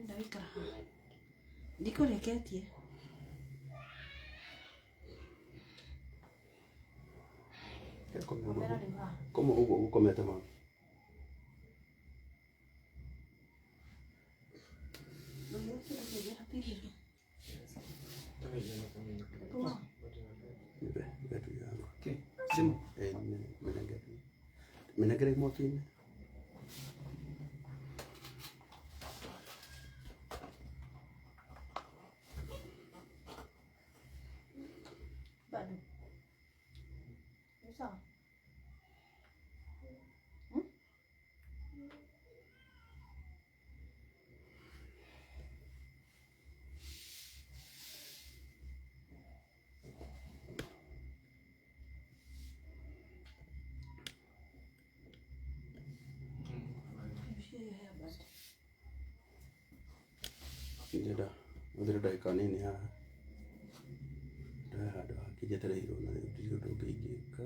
Ndĩrenda gũikara haha. Ndikũrĩkĩtie. Komera rĩu haha. Koma ũguo ũkomete mama. Nipe, nipe tu yangu. Okay. Simu. Eh, minengere. Minengere mwaki-inĩ. Bado. Ni sawa? Hmm? Ndĩrenda hũthĩre ndagĩka nini haha. Ndoe handũ hangĩ njetereirwo na rĩu ndirĩ ũndũ ũngĩ ingĩka.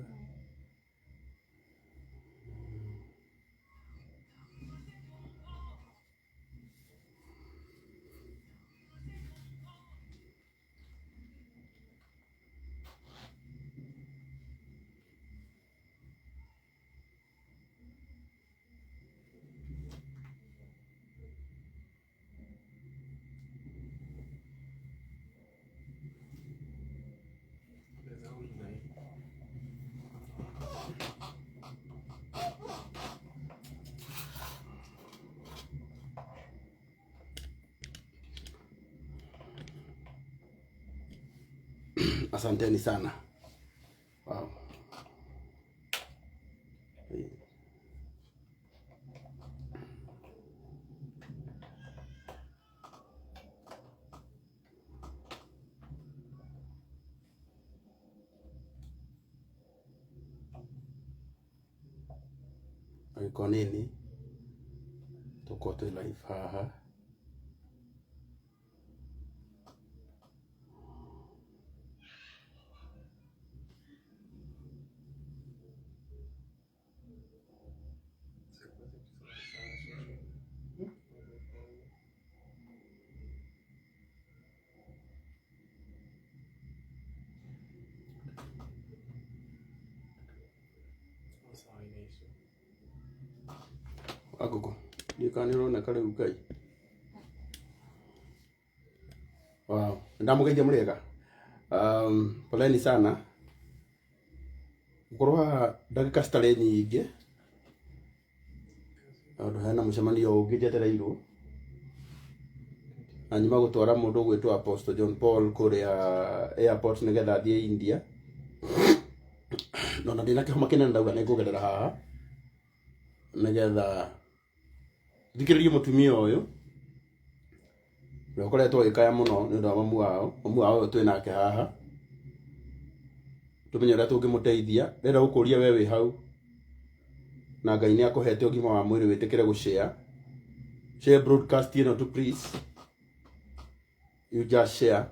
Asanteni sana. Wow. Angĩkorwo nini tũkorwo twĩ live haha. Wangũkũ, ndiũĩ kana nĩ ũroneka rĩu Ngai. Wow. Ndamũgeithia mũrĩega. Poleni sana. Gũkorwo haha ndagĩka citarĩ nyingĩ tondũ hena mũcemanio ũngĩ njetereirwo na nyuma gũtwara mũndũ ũgwĩtwo Apostle John Paul kũrĩa airport nĩgetha athiĩ India. No na ndĩna kĩhoma kĩnene ndauga nĩ ngũgerera haha nĩgetha thikĩrĩrie mũtumia ũyũ ũrĩa ũkoretwo agĩkaya mũno nĩ ũndũ wa mamu wao. Mamu wao ũyũ twĩ nake haha, tũmenye ũrĩa tũngĩmũteithia. Ndĩrenda gũkũria we wĩ hau na Ngai nĩ akũhete ũgima wa mwĩrĩ wĩtĩkĩre gũ share. Share broadcast ĩno tu please. You just share.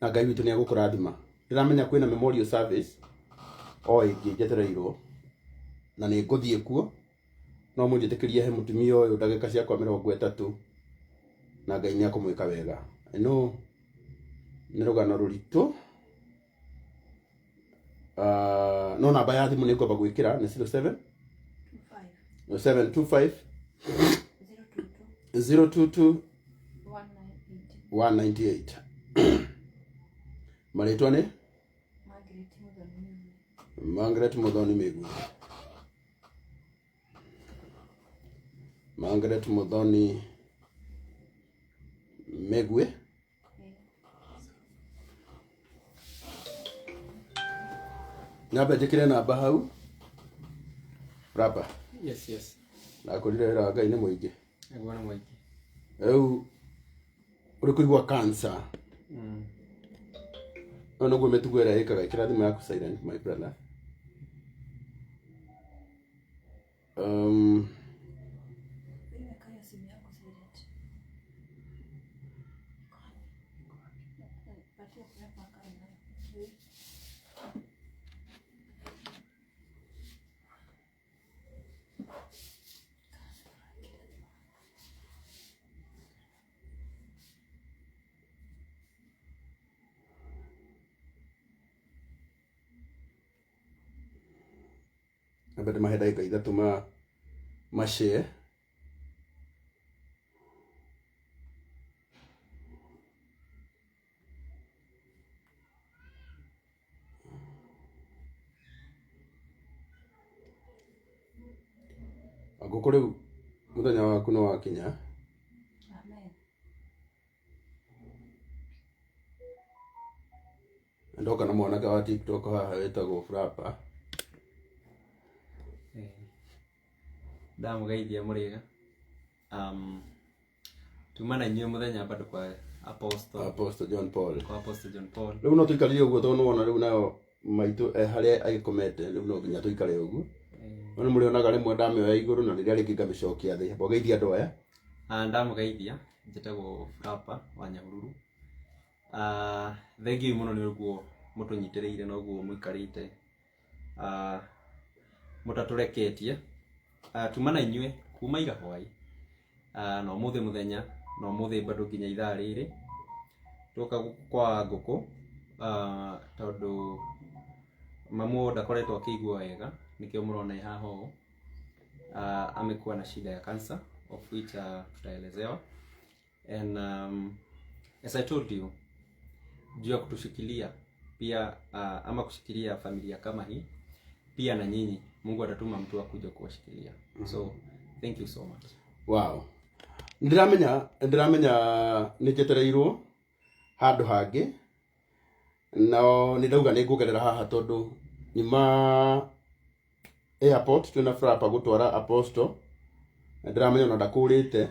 Na Ngai witũ nĩ egũkũrathima. Ndĩramenya kwĩna memorial service o ĩngĩ njetereirwo na nĩ ngũthiĩ kuo. No mũnjĩtĩkĩrie he mũtumia ũyũ ndagĩka ciakwa 30 na Ngai nĩ ekũmwĩka wega. I know nĩ rũgano rũritũ. No namba ya thimũ nĩ ngwamba gwĩkĩra nĩ 07 725 022 198. Marĩtwa nĩ Margaret Muthoni Mĩgwi. Margaret Muthoni Mĩgwi. Nyambe njĩkĩre namba hau. Raba. Yes, yes. Ndakorire wĩra wa Ngai nĩ mũingĩ. Nĩguo nĩ mũingĩ. Rĩu ũrĩ kũigua cancer. Ũyũ nĩguo mĩtugo ĩrĩa ĩkaga. Ĩkĩra thimũ yaku silent my brother. Weka hiyo simu yako silent. Patia hapa akae nayo. Nyambe ndĩmahe ndagĩka 3 ma share. Ngũkũ rĩu mũthenya waku nĩ wakinya. Amen. Ndoka na mwanake wa TikTok haha wĩtagwo Frapa. Ndamũgeithia mũrĩega. Tuma na inyuĩ mũthenya bado kwa Apostle. Apostle John Paul. Kwa Apostle John Paul. Rĩu no tũikarire ũguo tondũ nĩwona rĩu nayo maitũ e harĩa agĩkomete, rĩu no nginya tũikare ũguo. No nĩ mũrĩonaga rĩmwe ndamĩoya igũrũ na rĩrĩa rĩngĩ ngamĩcokia thĩ. Mbogeithia andũ aya. Ndamũgeithia, njĩtagwo Frapa wa Nyahururu. Thengiũ mũno nĩ ũguo mũtũnyitĩrĩire na ũguo mũikarĩte, mũtatũreketie. Tuma na inyuĩ kuma ira hwai, na ũmũthĩ mũthenya, na ũmũthĩ bado nginya ithaa rĩrĩ tũka gũkũ kwa ngũkũ, tondũ mamu ndakoretwo akĩigua wega, nĩkĩo mũrona ĩ haha ũũ. Amekuwa na shida ya cancer of which tutaelezewa, and as I told you, juu ya kutushikilia pia, ama kushikilia familia kama hii pia, na nyinyi Mungu atatuma mtu akuja kuwashikilia. So thank you so much. Wow. Ndiramenya nĩ njetereirwo handũ hangĩ, no nĩ ndauga nĩ ngũgerera haha tondũ nyuma airport twĩna Frapa gũtwara Apostle. Ndiramenya ona ndakũrĩte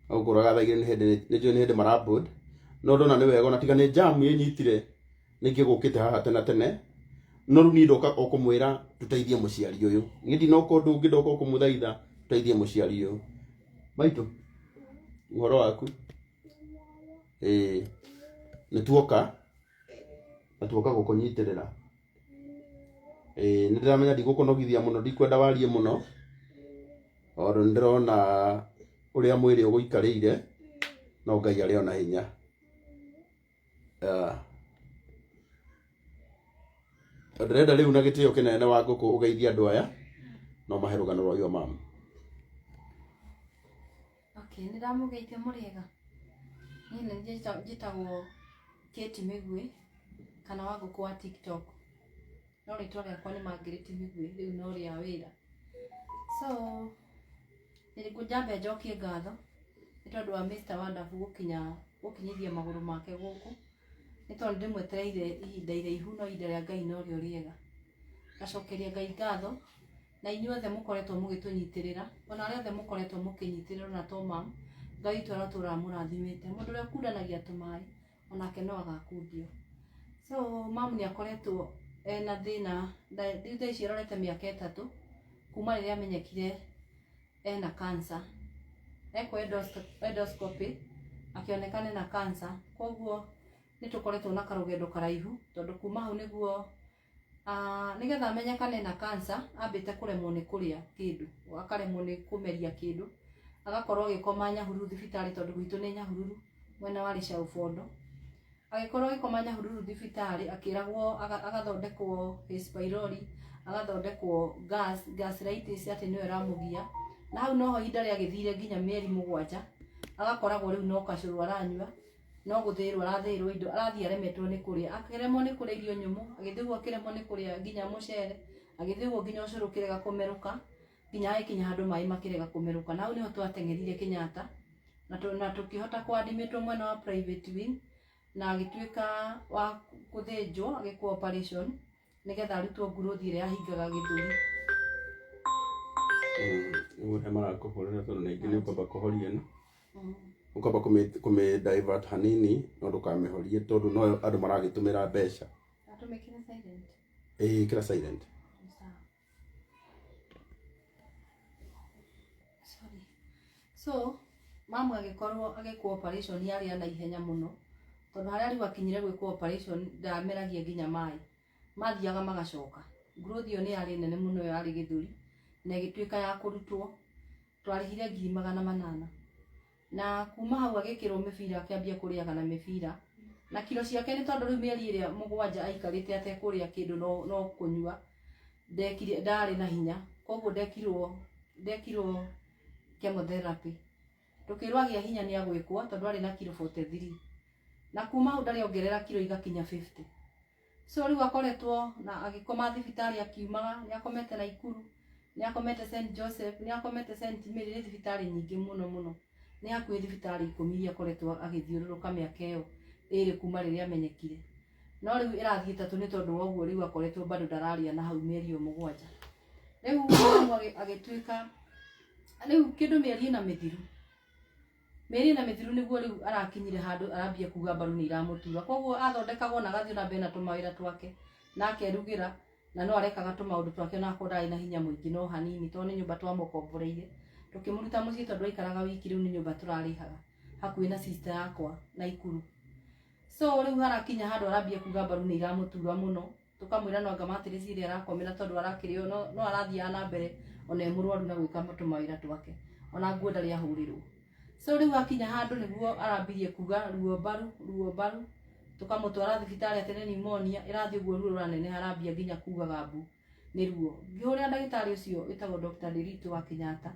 agũkũraga thaa 2 nĩ hĩndĩ nĩ njũĩ nĩ hĩndĩ maraboard, no ndona nĩ wega ona tiga nĩ jam ĩnyitire nĩngĩ gũkĩte haha tene tene, no rĩu niĩ ndoka o kũmwĩra tũteithie mũciari ũyũ. Niĩ ndinoka ũndũ ũngĩ, ndoka o kũmũthaitha tũteithie mũciari ũyũ. Maitũ, ũhoro waku? Ĩĩ, nĩ tuoka na tuoka gũkũnyitĩrĩra. Ĩĩ, nĩ ndĩramenya ndigũkũnogithia mũno, ndikwenda warie mũno, tondũ nĩ ndĩrona ũrĩa mwĩrĩ ũgũikarĩire, no Ngai arĩ ona hinya. Ndĩrenda rĩu na gĩtĩo kĩnene wa ngũkũ ũgeithie andũ aya no mahe rũgano rwa your mom. Okay, nĩ ndamũgeithia mũrĩega. Niĩ nĩ njĩtagwo Kate Mĩgwi kana wa ngũkũ wa TikTok. No rĩtwa rĩakwa nĩ Margaret Mĩgwi, rĩu no rĩa wĩra. So, njambe njokie ngatho nĩ tondũ wa Mr. Wonderful gũkinyithia magũrũ make gũkũ. Nĩ tondũ ndĩmwetereire ihinda iraihu, no ihinda rĩa Ngai no rĩo rĩega. Ngacokeria Ngai ngatho na inyuothe mũkoretwo mũgĩtũnyitĩrĩra, ona arĩa othe mũkoretwo mũkĩnyitĩrĩra ona to mam, Ngai witũ arotũraga mũrathimĩte. Mũndũ ũrĩa ũkundanagia tũmaĩ onake no agakundio. So mam nĩ akoretwo ena thĩna, thaa ici arorete mĩaka 3 kuma rĩrĩa amenyekire ena cancer. Ekwo endoscopy akĩonekana ena cancer, koguo nĩ tũkoretwo na karũgendo karaihu tondũ kuma hau nĩguo nĩgetha amenyekane ena cancer ambĩte kũremwo nĩ kũrĩa kĩndũ, akaremwo nĩ kũmeria kĩndũ, agakorwo agĩkoma Nyahururu thibitarĩ tondũ gwitũ nĩ Nyahururu mwena wa Rĩcaũ Bondo. Agĩkorwo agĩkoma Nyahururu thibitarĩ akĩragwo agathondekwo H pylori, agathondekwo gastritis atĩ nĩyo ĩramũgia. Na hau noho ihinda rĩagĩthire nginya mĩeri 7, agakoragwo rĩu no kacũrũ aranyua, no gũthĩĩrwo arathĩĩrwo indo, arathiĩ aremetwo nĩ kũrĩa, akĩremwo nĩ kũrĩa irio nyũmũ, agĩthiĩ ũguo akĩremwo nĩ kũrĩa nginya mũcere, agĩthiĩ ũguo nginya ũcũrũ ũkĩrega kũmerũka, nginya agĩkinya handũ maĩ makĩrega kũmerũka. Na hau nĩho twateng'erire Kenyatta na tũkĩhota kũadmitwo mwena wa private wing, na agĩtuĩka wa gũthĩnjwo, agĩkwo operation nĩgetha arutwo growth ĩrĩa yahingaga gĩthũri. Ũrĩa marakũhũrĩra tondũ ningĩ nĩ ũkwamba kũhoria ĩno. Ũkamba kũmĩ divert hanini no ndũkamĩhorie tondũ no andũ maragĩtũmĩra mbeca. Atũmĩkĩre silent. Ĩĩ, ĩkĩra silent. Sawa. Sorry. So, mamu agĩkorwo agĩkwo operation yarĩ ya naihenya mũno tondũ harĩa rĩu akinyire gwĩkwo operation ndameragia nginya maĩ, mathiaga magacoka. Growth ĩyo nĩ yarĩ nene mũno, ĩyo yarĩ gĩthũri na ĩgĩtuĩka ya kũrutwo. Twarĩhire 800,000 na kuma hau agĩkĩrwo mĩbira, akĩambia kũrĩaga na mĩbira na kiro ciake nĩ tondũ rĩu mĩeri ĩrĩa 7 aikarĩte atekũrĩa kĩndũ no kũnyua. Ndekire ndarĩ na hinya koguo ndekirwo chemotherapy. Tukirwo agĩa hinya nĩ agwĩkwo tondũ arĩ na kiro 43 na kuma hau ndarĩ ongerera kiro igakinya 50. So rĩu akoretwo na agĩkoma thibitarĩ akiumaga, nĩ akomete Naikuru, nĩ akomete St Joseph, nĩ akomete St Mary, nĩ thibitarĩ nyingĩ mũno mũno. Nĩ hakuhĩ thibitarĩ 10 iria akoretwo agĩthiũrũrũka mĩaka ĩyo ĩrĩ kuma rĩrĩa amenyekire. No rĩu ĩrathiĩ 3 nĩ tondũ wa ũguo rĩu akoretwo bado ndararia na hau mĩeri ĩyo 7. Rĩu mamu agĩtuĩka rĩu kĩndũ mĩeri 4 mĩthiru. Mĩeri 4 mĩthiru nĩguo rĩu arakinyire handũ arambia kuga mbaru nĩ iramũtura. Koguo athondekagwo na agathiĩ na mbere na tũmawĩra twake na akerugĩra na no arekaga tũmaũndũ twake ona akorwo ndarĩ na hinya mũingĩ no hanini tondũ nĩ nyũmba twamũkomboreire. Tũkĩmũruta mũciĩ tondũ aikaraga wiki rĩu nĩ nyũmba tũrarĩhaga hakuhĩ na sister yakwa Naikuru. So rĩu harakinya handũ arambia kuga mbaru nĩ iramũtura mũno. Tũkamwĩra no anga matirĩci ĩrĩa arakomera tondũ arakĩrĩo no arathiaga na mbere ona e mũrwaru na gwĩka tũmawĩra twake ona nguo ndarĩ ahũrĩrwo. So rĩu akinya handũ nĩguo arambirie kuga ruo mbaru tũkamũtwara thibitarĩ atĩ nĩ pneumonia ĩrathiĩ ũguo ruo rũraneneha arambia nginya kugaga mbu nĩ ruo. Ngĩhũrĩra ndagĩtarĩ ũcio wĩtagwo Dr. Ndiritu wa Kenyatta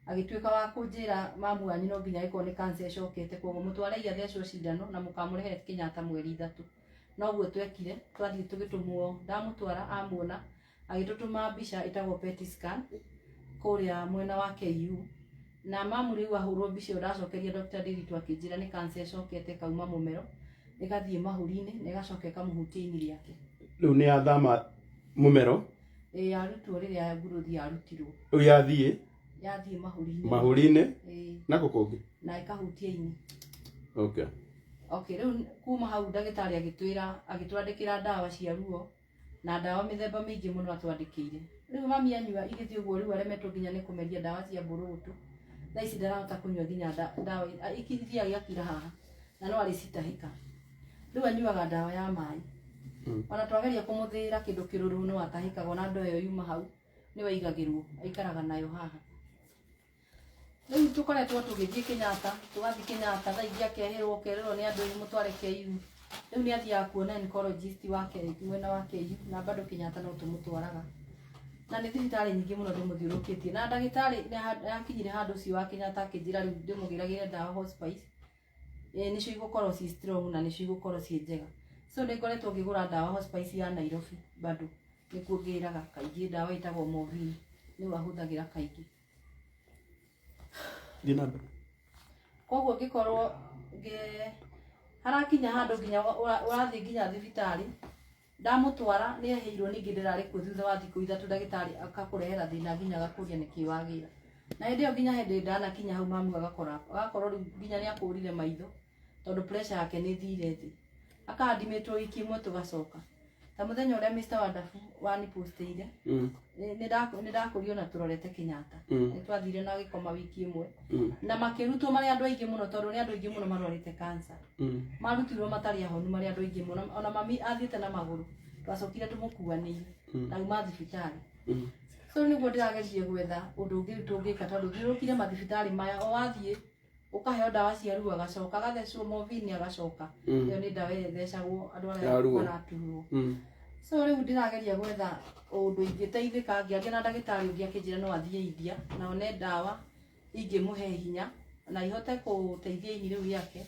agĩtuĩka wa kũnjĩra mamu wanyu no nginya ĩkorwo nĩ cancer ĩcokete koguo mũtwarei athecwo cindano na mũkamũrehe Kenyatta mweri 3. Noguo twekire twathiĩ tũgĩtũmwo ndamũtwara amuona agĩtũtũma mbica ĩtagwo PET scan kũrĩa mwena wa KU na mamu rĩu ahũrwo mbica ĩyo ndacokeria Dr. Ndiritu akĩnjĩra nĩ cancer ĩcokete ĩkauma mũmero ĩgathiĩ mahũri-inĩ na ĩgacoka ĩkamũhutia ini rĩake. Rĩu nĩ yathama mũmero? Ĩĩ yarutwo rĩrĩa nguruthi yarutirwo. Rĩu yathiĩ? Yathiĩ mahũri-inĩ. Mahũri-inĩ? Ĩĩ. Na kũ kũngĩ? Na ĩkahutia ini. Okay. Okay, rĩu kuma hau ndagĩtarĩ agĩtwĩra agĩtwandĩkĩra ndawa cia ruo na ndawa mĩthemba mĩingĩ mũno atwandĩkĩire. Rĩu mami anyua igĩthiĩ ũguo rĩu aremetwo nginya nĩ kũmeria ndawa cia mbũrũgũtũ. Thaa ici ndarahota kũnyua nginya ndawa ikithiaga igakira haha na no arĩcitahĩka. Rĩu anyuaga ndawa ya maĩ. Ona twageria kũmũthĩĩra kĩndũ kĩrũrũ no atahĩkaga ona ndoo ĩyo yuma hau nĩwe aigagĩrwo aikaraga nayo haha. Rĩu tũkoretwo tũgĩthiĩ Kenyatta, tũgathiĩ Kenyatta thaa ingĩ akerĩrwo kerĩrwo nĩ andũ mũtware KU. Rĩu nĩ athiaga kuona oncologist wake mwena wa KU na bado Kenyatta no tũmũtwaraga. Na nĩ thibitarĩ nyingĩ mũno ndĩmũthiũrũrũkĩtie na ndagĩtarĩ nĩ akinyire handũ ũcio wa Kenyatta akĩnjĩra rĩu ndĩmũgĩragĩre ndawa hospice. Nĩcio igũkorwo ci strong na nĩcio igũkorwo ciĩ njega. So nĩ ngoretwo ngĩgũra ndawa hospice ya Nairobi bado nĩkuo ngĩraga kaingĩ ndawa ĩtagwo Morphine nĩyo ahũthagĩra kaingĩ. Thiĩ na mbere. Koguo ngĩkorwo harakinya handũ nginya ũrathiĩ nginya thibitarĩ ndamũtwara nĩ eheirwo ningĩ ndĩrarĩ kuo thutha wa thikũ 3 ndagĩtarĩ akakũrehera thĩna nginya agakũria nĩkĩ wagĩra. Na hĩndĩ ĩyo nginya hĩndĩ ndanakinya hau mamu agakorwo rĩu nginya nĩ akũrire maitho tondũ pressure yake nĩ ĩthire thĩ. Akandimĩtwo wiki 1 tũgacoka. Ta mũthenya ũrĩa Mr. Wonderful wanipostĩire nĩ ndakũrio na tũrorete Kenyatta. Nĩ twathire na agĩkoma wiki 1. Na makĩrutwo marĩ andũ aingĩ mũno tondũ nĩ andũ aingĩ mũno marwarĩte cancer. Marutirwo matarĩ ahonu marĩ andũ aingĩ mũno ona mami athiĩte na magũrũ twacokire tũmũkuanĩire na auma thibitarĩ. So nĩguo ndĩrageria gwetha ũndũ ũngĩ tũngĩka tondũ thiũrũrũkire mathibitarĩ maya o wathiĩ ũkaheo ndawa cia ruo agacoka agathecwo morphine agacoka. Ĩyo nĩ ndawa ĩrĩa ĩthecagwo andũ arĩa maraturwo. So rĩu ndĩrageria gwetha ũndũ ingĩteithĩka ngĩaria na ndagĩtarĩ ũngĩ akĩnjĩra no athiĩ India na one ndawa ingĩmũhe hinya na ihote kũteithia ini rĩu rĩake.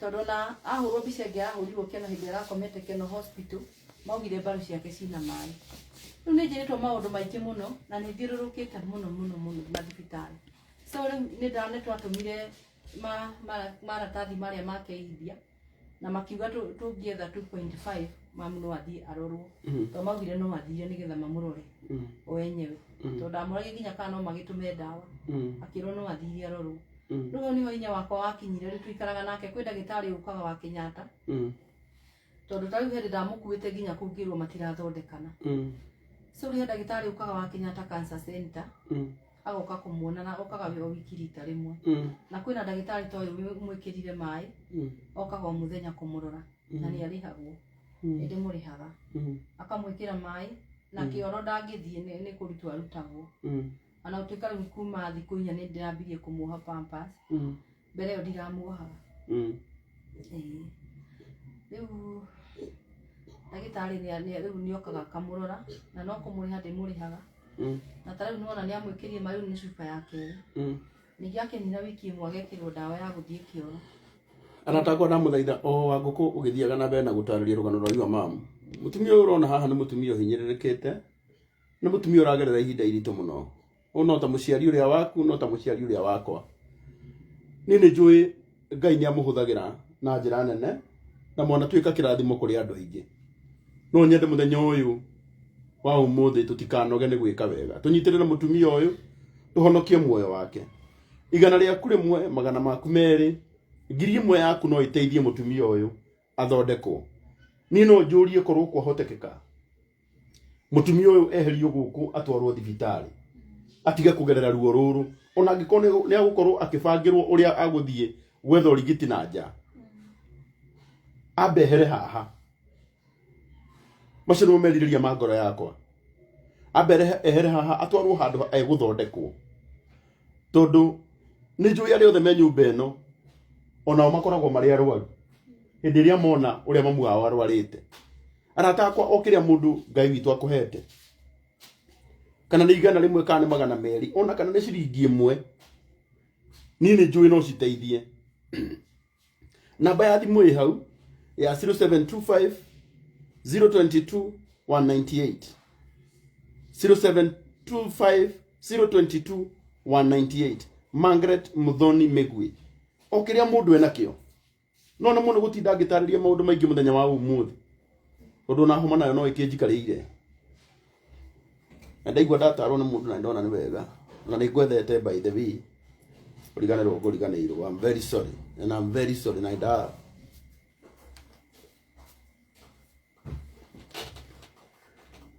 Tondũ na ahũrwo mbica ĩngĩ arahũrirwo Keno hĩndĩ arakomete Keno hospital maugire mbaru ciake cina maĩ. Rĩu nĩ njĩrĩtwo maũndũ maingĩ mũno na nĩ thiũrũrũkĩte mũno mũno mũno mathibitarĩ. So rĩu nĩ twatũmire maratathi marĩa make India na makiuga tũngĩetha 2.5 mamu no athiĩ arorwo. Tondũ maugire no athiĩ nĩgetha mamũrore o enyewe. Tondũ ndamũragia nginya kana no magĩtũme ndawa. Akĩrwo no athiĩ arorwo. Rĩu hau nĩho hinya wakwa wakinyire rĩu tũikaraga nake kwĩ ndagĩtarĩ ũkaga wa Kenyatta. Tondũ ta rĩu hĩndĩ ndamũkuĩte nginya kũu ngĩrwo matirathondekana. So rĩu he ndagĩtarĩ ũkaga wa Kenyatta Cancer Center. Agoka kũmuona na okaga o wiki rita rĩmwe. Na kwĩna ndagĩtarĩ ta ũyũ ũmwĩkĩrire maĩ okaga o mũthenya kũmũrora na nĩ arĩhagwo. Nĩ ndĩmũrĩhaga. Akamwĩkĩra maĩ na kĩoro ndangĩthiĩ nĩ kũrutwo arutagwo. Ona gũtuĩka rĩu kuma thikũ 4 nĩ ndĩrambirie kũmuoha pampers. Mbere ĩyo ndiramuohaga. Rĩu Ndagĩtarĩ rĩu nĩokaga akamũrora na no kũmũrĩha ndĩmũrĩhaga. Na ta rĩu nĩwona nĩamwĩkĩrire ma rĩu nĩ cuba ya kerĩ. Ningĩ akĩnina wiki ĩmwe agekĩrwo ndawa ya gũthiĩ kĩoro. Arata akwa ndamũthaitha o wa ngũkũ ũgĩthiaga na mbere na gũtarĩria rũgano rwa your mom. Mũtumia ũyũ ũrona haha nĩ mũtumia ũhinyĩrĩrĩkĩte, nĩ mũtumia ũragerera ihinda iritũ mũno. Ũyũ no ta mũciari ũrĩa waku, no ta mũciari ũrĩa wakwa. Niĩ nĩ njũĩ Ngai nĩ amũhũthagĩra na njĩra nene na mwanatuĩka kĩrathimo kũrĩ andũ aingĩ. No nyende mũthenya ũyũ wa ũmũthĩ tũtikanoge nĩ gwĩka wega. Tũnyitĩrĩre mũtumia ũyũ, tũhonokie muoyo wake. Igana rĩaku rĩmwe, magana maku merĩ, 1,000 yaku no ĩteithie mũtumia ũyũ athondekwo. Niĩ no njũrie korwo kwahotekeka mũtumia ũyũ eherio gũkũ atwarwo thibitarĩ atige kũgerera ruo rũrũ ona angĩkorwo nĩ agũkorwo akĩbangĩrwo ũrĩa agũthiĩ gwetha ũrigiti na nja ambe ehere haha. Macio nĩmo merirĩria ma ngoro yakwa, ambe ehere haha atwarwo handũ egũthondekwo, tondũ nĩ njũĩ arĩa othe me nyũmba ĩno onao makoragwo marĩ arwaru hĩndĩ ĩrĩa mona ũrĩa mamu wao arwarĩte. Arata akwa, o kĩrĩa mũndũ Ngai witũ akũhete, kana nĩ 100 kana nĩ 200 ona kana nĩ ciringi 1, niĩ nĩ njũĩ no citeithie. Namba ya thimũ ĩ hau ya 0725 022 198, 0725 022 198, Margaret Muthoni Mĩgwi. O kĩrĩa mũndũ enakĩo, no nĩ mũno gũtinda ngĩtarĩria maũndũ maingĩ mũthenya wa ũmũthĩ, tondũ ona homa nayo no ĩkĩnjikarĩire na ndaigua ndatarwo nĩ mũndũ na ndona nĩ wega na nĩ ngwethete. By the way, ũriganĩrwo ngũriganĩirwo. I'm very sorry and I'm very sorry na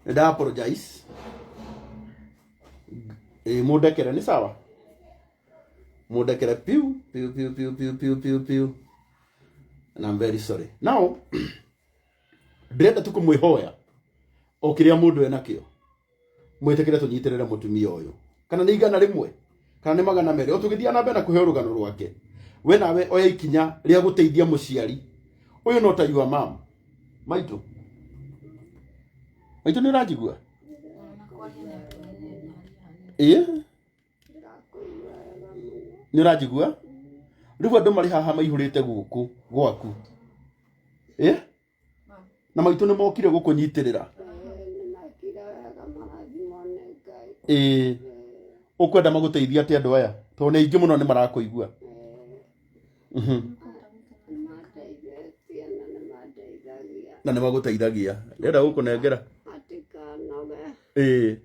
nda apologize. Ĩ mũndekere, nĩ sawa, mũndekere piu piu piu piu piu piu piu piu and I'm very sorry. Now ndĩrenda tu kũmwĩhoya o kĩrĩa mũndũ enakĩo, mwĩtĩkĩre tũnyitĩrĩre mũtumia ũyũ, kana nĩ 100 kana nĩ 200. O tũgĩthiĩ na mbere na kũheo rũgano rwake, we nawe oya ikinya rĩa gũteithia mũciari ũyũ no ta your mom. Maitũ, maitũ, nĩ ũranjigua? Ĩĩ, nĩ ũranjigua? Rĩu andũ marĩ haha maihũrĩte gũkũ gwaku, ĩ na maitũ nĩ mokire gũkũnyitĩrĩra. Nĩmekire wega, marathimwo nĩ Ngai. Ĩĩ, ũkwenda magũteithia atĩa andũ aya, tondũ nĩ aingĩ mũno nĩ marakũigua? Nĩmandeithĩtie na nĩmandeithagia. Na nĩ magũteithagia, ndĩrenda gũkũnengera. Matikanoge. Ĩĩ,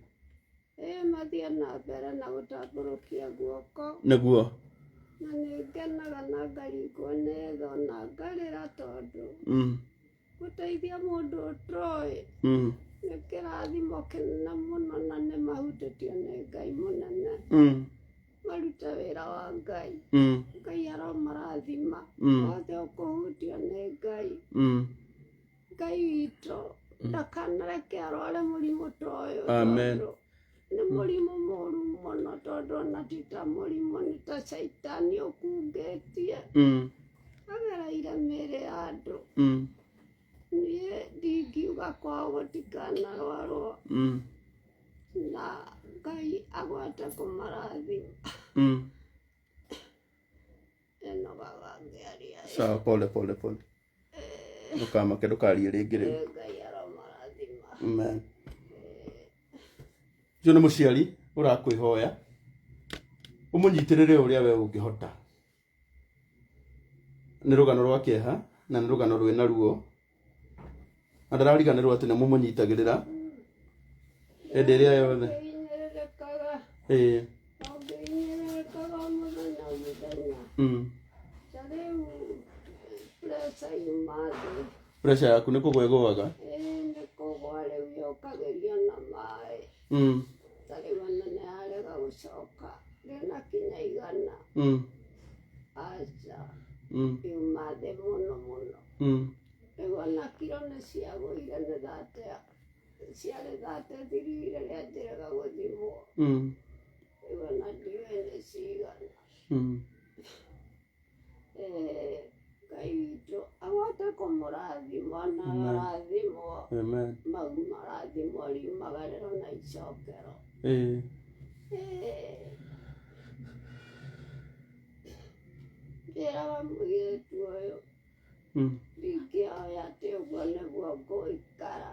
mathiĩ na mbere na gũtambũrũkia guoko. Nĩguo. Na nĩ ngenaga na ngaringwo nĩ tha na ngarĩra, tondũ gũteithia mũndũ ũtoĩ nĩ kĩrathimo kĩnene mũno, na nĩ mahutĩtio nĩ Ngai mũnene. Marute wĩra wa Ngai. Ngai aromarathima. Othe ũkũhutio nĩ Ngai. Ngai witũ ndakanareke arware mũrimũ ta ũyũ. Amen. Tondũ nĩ mũrimũ mũru mũno, tondũ ona ti ta mũrimũ, nĩ ta caitani ũkungĩtie agereire mĩĩrĩ ya andũ. Niĩ ndingiuga kwao gũtikanarwarwo na Ngai agwate kũmarathima. Ĩnogaga ngĩaria. Sawa, pole pole pole, ndũkamake, ndũkarie rĩngĩ rĩu. Ngai aromarathima. Amen. Ũcio nĩ mũciari ũrakwĩhoya ũmũnyitĩrĩre ũrĩa we ũngĩhota. Nĩ rũgano rwa kĩeha na nĩ rũgano rwĩna ruo, na ndarariganĩrwo atĩ nĩ mũmũnyitagĩrĩra hĩndĩ ĩrĩa yothe. Ngĩhinyĩrĩrĩkaga. O ngĩhinyĩrĩrĩkaga o mũthenya o mũthenya. Ta rĩu pressure yuma thĩ. Pressure yaku nĩ kũgwa ĩgũaga? Ĩĩ, nĩ kũgwa rĩu, yũkagĩrio na maĩ. Ta rĩu ona nĩ yarega gũcoka, ndĩnakinya 100. Aca. Yuma thĩ mũno mũno. Rĩu ona kiro nĩ ciagũire, nĩ thate ciarĩ 33 rĩrĩa njĩrega gũthimwo. Rĩu ona ndiũĩ nĩ cigana. Ngai witũ agwate kũmũrathima na Amen. rathimwo Amen. mau marathimwo riumagarĩro na icokero. Ĩĩ. Ĩĩ. Njĩraga mũirĩtu ũyũ ndingĩoya atĩ ũguo nĩguo ngũikara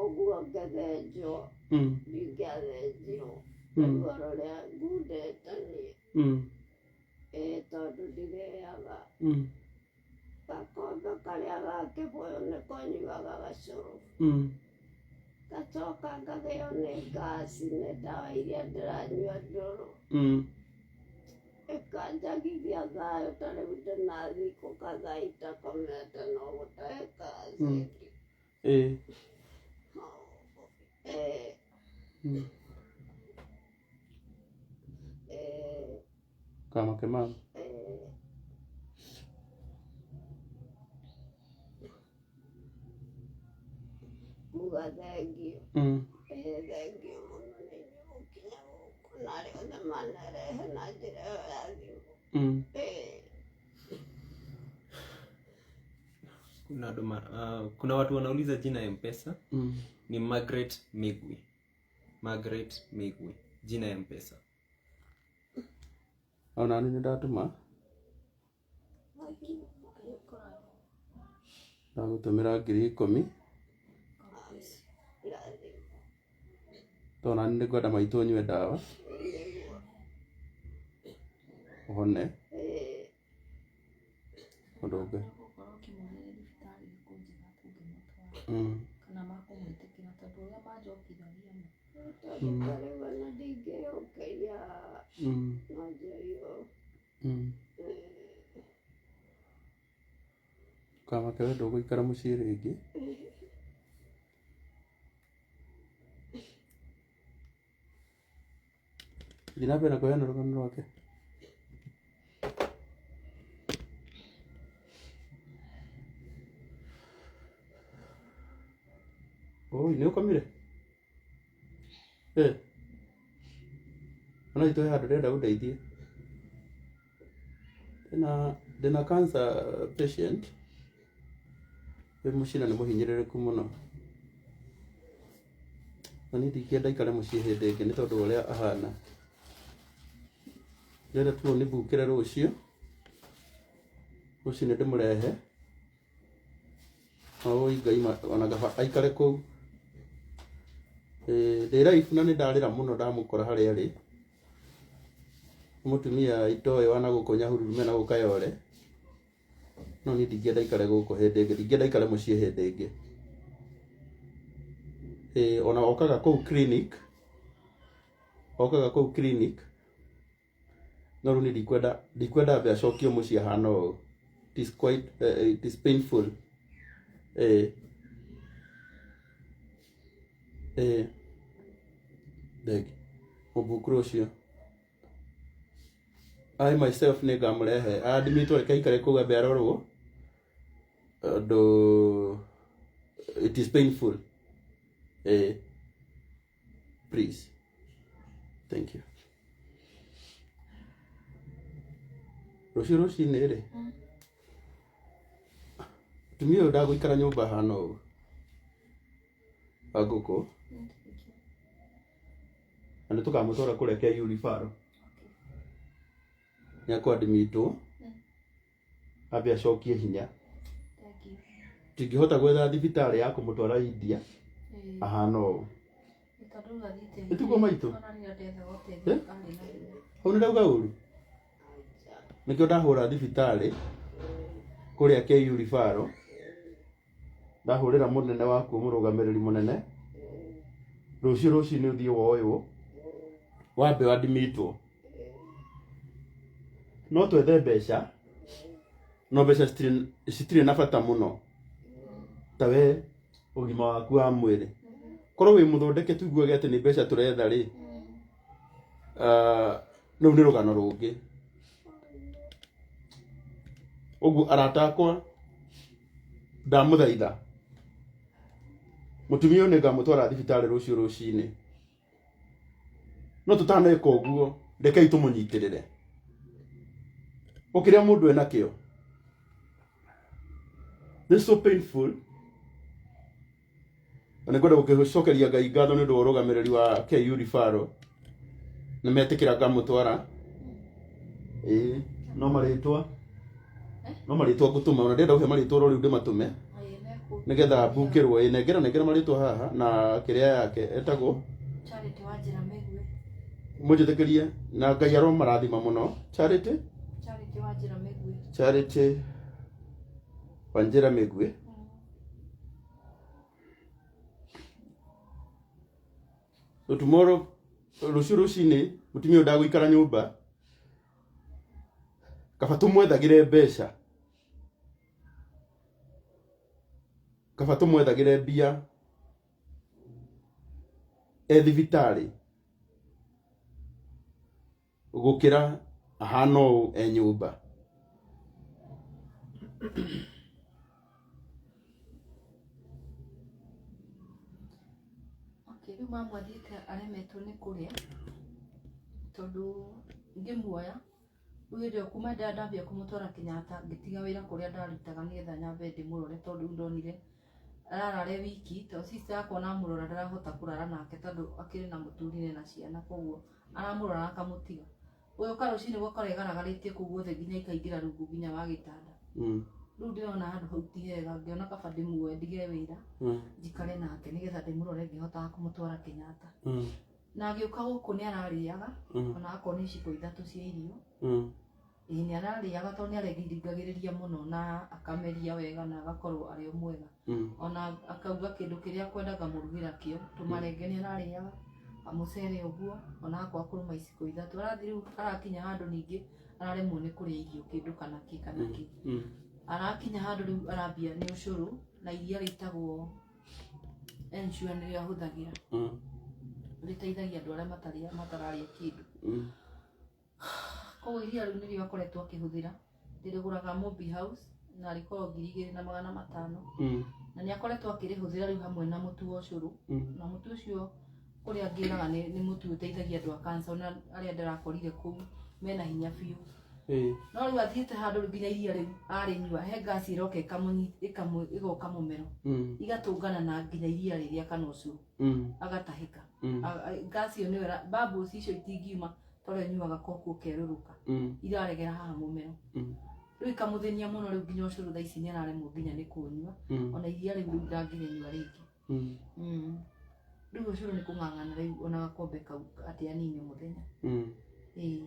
ũguo ngĩthĩnjwo ndingĩathĩnjirwo ruo rũrĩa ngundĩte niĩ. Ĩĩ tondũ ndirĩaga gakombe karĩa ga kĩbũyũ nĩko nyuaga gacũrũ ngacoka ngagĩo nĩ ngaci nĩ ndawa iria ndĩranyua ndũrũ ĩkanjagithia thayũ ta rĩu ndĩna thikũ kadhaa itakomete no gũtahĩka acidi. Ĩĩ. Ĩĩ. Ĩĩ. Kamake mama. Ĩĩ. Kuga thengiũ. Ĩĩ thengiũ mũno nĩ inyuĩ gũkinya gũkũ na arĩa othe manerehe na njĩra ĩyo ya thimũ. Ĩĩ. Kuna, kuna watu wanauliza jina ya Mpesa ni Margaret Migwi. Margaret Migwi, jina ya Mpesa. Ona nĩ ndatũma ndagũtũmĩra 10,000 Irathimo. Tondũ nani nĩ ngwenda maitũ ũnyue ndawa Nĩguo. ũhone Ĩĩ. ũndũ ũngĩ. Ũgũkorwo ũkĩmũria nĩ thibitarĩ ĩrĩkũ njega tũngĩmũtwara kana makũmwĩtĩkĩra tondũ ũrĩa manjokithagia ma. Tondũ ta rĩu ona ndingĩyũkĩria no njoiyo. Ĩĩ. Kamake we ndũgũikara mũciĩ rĩngĩ. Thiĩ na mbere na kũheana rũgano rwake. Oi, nĩ ũkomire? Eh. Ona itũ he handũ ndĩrenda ũndeithie. Ndĩna cancer patient wĩ mũciĩ na nĩ mũhinyĩrĩrĩku mũno. Na niĩ ndingĩenda aikare mũciĩ hĩndĩ ĩngĩ nĩ tondũ wa ũrĩa ahana. Ndĩrenda tu ũnĩmbukĩre rũciũ. Rũciũ nĩ ndĩmũrehe. Oi Ngai ona kaba aikare kũu. Ndĩ live na nĩ ndarĩra mũno ndamũkora harĩa arĩ. Nĩ mũtumia itoĩ wa na gũkũ Nyahururu mena gũkũ Kayole. No niĩ ndingĩenda aikare gũkũ hĩndĩ ĩngĩ, ndingĩenda aikare mũciĩ hĩndĩ ĩngĩ. Ona okaga kũu clinic, okaga kũu clinic, no rĩu niĩ ndikwenda ambe acokio mũciĩ ahana ũũ. It is quite, it is painful. Thengi. Mũbuku rũciũ. I myself nĩ ngamũrehe. Admitwo reke aikare kũu ambe arorwo. Tondũ it is painful. Please. Thank you. Rũciũ rũcinĩ rĩ, mũtumia ũyũ ndagũikara nyũmba ahana ũũ wa ngũkũ, na nĩ tũkamũtwara kũrĩa KU referral. Nĩ akũ-admitwo ambe acokie hinya. Thank you. Tingĩhota gwetha thibitarĩ ya kũmũtwara India ahana ũũ. Nĩ tondũ rĩu athiĩte Nĩ tiguo maitũ? Ona rĩrĩa ndethaga ũteithio arĩ na hinya. Hau nĩ ndauga ũru? Nĩkĩo ndahũra thibitarĩ kũrĩa KU referral, ndahũrĩra mũnene wakuo mũrũgamĩrĩri mũnene, rũciũ rũcinĩ ũthiĩ woywo wambe admitwo. No twethe mbeca, no mbeca citirĩ na bata mũno ta we ũgima waku wa mwĩrĩ. Korwo wĩ mũthondeke tuiguage atĩ nĩ mbeca tũretha rĩ, rũu nĩ rũgano rũngĩ. Ũguo arata akwa ndamũthaitha, mũtumia ũyũ nĩngamũtwara thibitarĩ rũciũ rũcinĩ. No tũtaneka ũguo, rekei tũmũnyitĩrĩre. O kĩrĩa mũndũ enakĩo. This is so painful. Na nĩ ngwenda gũkĩcokeria Ngai ngatho nĩ ũndũ wa ũrũgamĩrĩri wa KU Referral. Nĩ metĩkĩra ngamũtwara. Ĩĩ, no marĩtwa. No marĩtwa ngũtũma, ona ndĩrenda kũhe marĩtwa oro rĩu ndĩmatũme. Nĩgetha mbukĩrwo. Ĩĩ, nengera nengera marĩtwa haha na kĩrĩa yake etagwo. Charity Wanjĩra Mĩgwi. Mũnjĩtĩkĩrie na Ngai aromarathima mũno. Charity? Charity Wanjĩra Mĩgwi. Charity Wanjĩra Mĩgwi. So tomorrow, rũciũ rũcinĩ, mũtumia ũyũ ndagũikara nyũmba. Kaba tũmwethagĩre mbeca. Kaba tũmwethagĩre mbia e thibitarĩ gũkĩra ahana ũũ e nyũmba. Okay, rĩu mamu athiĩte aremetwo nĩ kũrĩa tondũ ngĩmuoya rĩu hĩndĩ ĩyo kuma ndambia kũmũtwara Kenyatta ngĩtiga wĩra kũrĩa ndarutaga nĩgetha nyambe ndĩmũrore tondũ rĩu ndonire ararare wiki tondũ sister yakwa namũrora ndarahota kũrara nake tondũ akĩrĩ na mũthuri na ciana koguo aramũrora akamũtiga. Ũgĩũka rũcinĩ ũgakora ĩgaragarĩtie kũu guothe nginya ĩkaingĩra rungu nginya wa gĩtanda. Rĩu ndĩrona handũ hau ti hega ngĩona kaba ndĩmuoe ndige wĩra njikare nake nĩgetha ndĩmũrore ngĩhotaga kũmũtwara Kenyatta. Na agĩũka gũkũ nĩ ararĩaga ona akorwo nĩ iciko ithatũ cia irio. Ĩĩ nĩ ararĩaga tondũ nĩ arendingagĩrĩria mũno na akameria wega na agakorwo arĩ o mwega. Ona akauga kĩndũ kĩrĩa akwenda ngamũrugĩra kĩo, tũmarenge nĩ ararĩaga, kamũcere ũguo, ona akorwo akũrũma iciko ithatũ. Arathiĩ rĩu arakinya handũ ningĩ araremwo nĩ kũrĩa irio kĩndũ kana kĩ kana kĩ. Arakinya handũ rĩu arambia nĩ ũcũrũ na iria rĩtagwo Ensure nĩrĩo ahũthagĩra. Rĩteithagia andũ arĩa matarĩa matararĩa kĩndũ. Koguo iria rĩu nĩrĩo akoretwo akĩhũthĩra. Ndĩrĩgũraga Mobi House na rĩkoragwo 2500. Na nĩ akoretwo akĩrĩhũthĩra rĩu hamwe na mũtu wa ũcũrũ. Na mũtu ũcio kũrĩa ngĩraga nĩ mũtu ũteithagia andũ a cancer ona arĩa ndĩrakorire kũu mena hinya biũ. No rĩu athiĩte handũ rĩu nginya iria rĩu arĩnyua he ngaci ĩroka ĩgoka mũmero. Igatũngana na nginya iria rĩrĩa kana ũcũrũ. Agatahĩka. Ngaci ĩyo nĩyo bubbles icio itingiuma tondũ ĩnyuaga koku ũkerũrũka. Iraregera haha mũmero. Rĩu ikamũthĩnia mũno rĩu nginya ũcũrũ thaa ici nĩ araremwo nginya nĩ kũnyua. Ona iria rĩu rĩu ndangĩrĩnyua rĩngĩ. Rĩu ũcũrũ nĩ kũng'ang'ana rĩu ona gakombe kau atĩ anine mũthenya. Ĩĩ.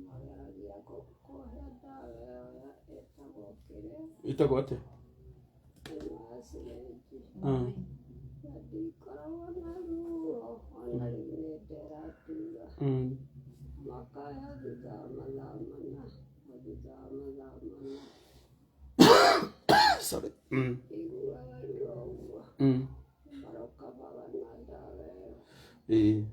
Mageragia kũhe ndawa ĩyo ĩtagwo kĩrĩa Ĩtagwo atĩa? ĩno ya syringe. Na ndikoragwo na ruo ona rĩu nĩ ndĩratura. Makahe thutha wa mathaa mana, o thutha wa mathaa mana. Sorry. Iguaga ruo ũguo. Marokabaga na ndawa ĩyo. Ĩĩ.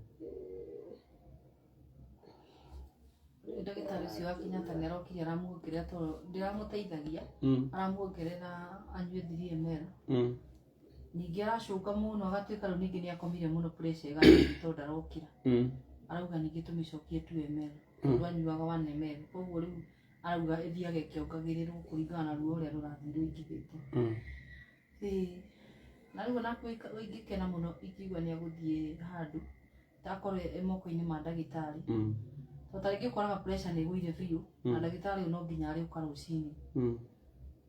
Ndagĩtarĩ ũcio wa Kenyatta nĩ arokire aramuongerera tondũ ndĩramũteithagia aramuongerera anyue 3 ml. Ningĩ aracũnga mũno agatuĩka rĩu ningĩ nĩ akomire mũno pressure ĩgathiĩ tondũ ndarokĩra. Arauga ningĩ tũmĩcokie 2 ml tondũ anyuaga 1 ml. Koguo rĩu arauga ĩthiage ĩkĩongagĩrĩrwo kũringana na ruo ũrĩa rũrathiĩ rũingĩhĩte. Ĩĩ. Na rĩu ona ingĩkena mũno ingiuga nĩ egũthiĩ handũ takorwo ĩ moko-inĩ ma ndagĩtarĩ. Tondũ ta rĩngĩ ũkoraga pressure nĩ ĩgũire biũ na ndagĩtarĩ ũyũ no nginya arĩũka rũcinĩ.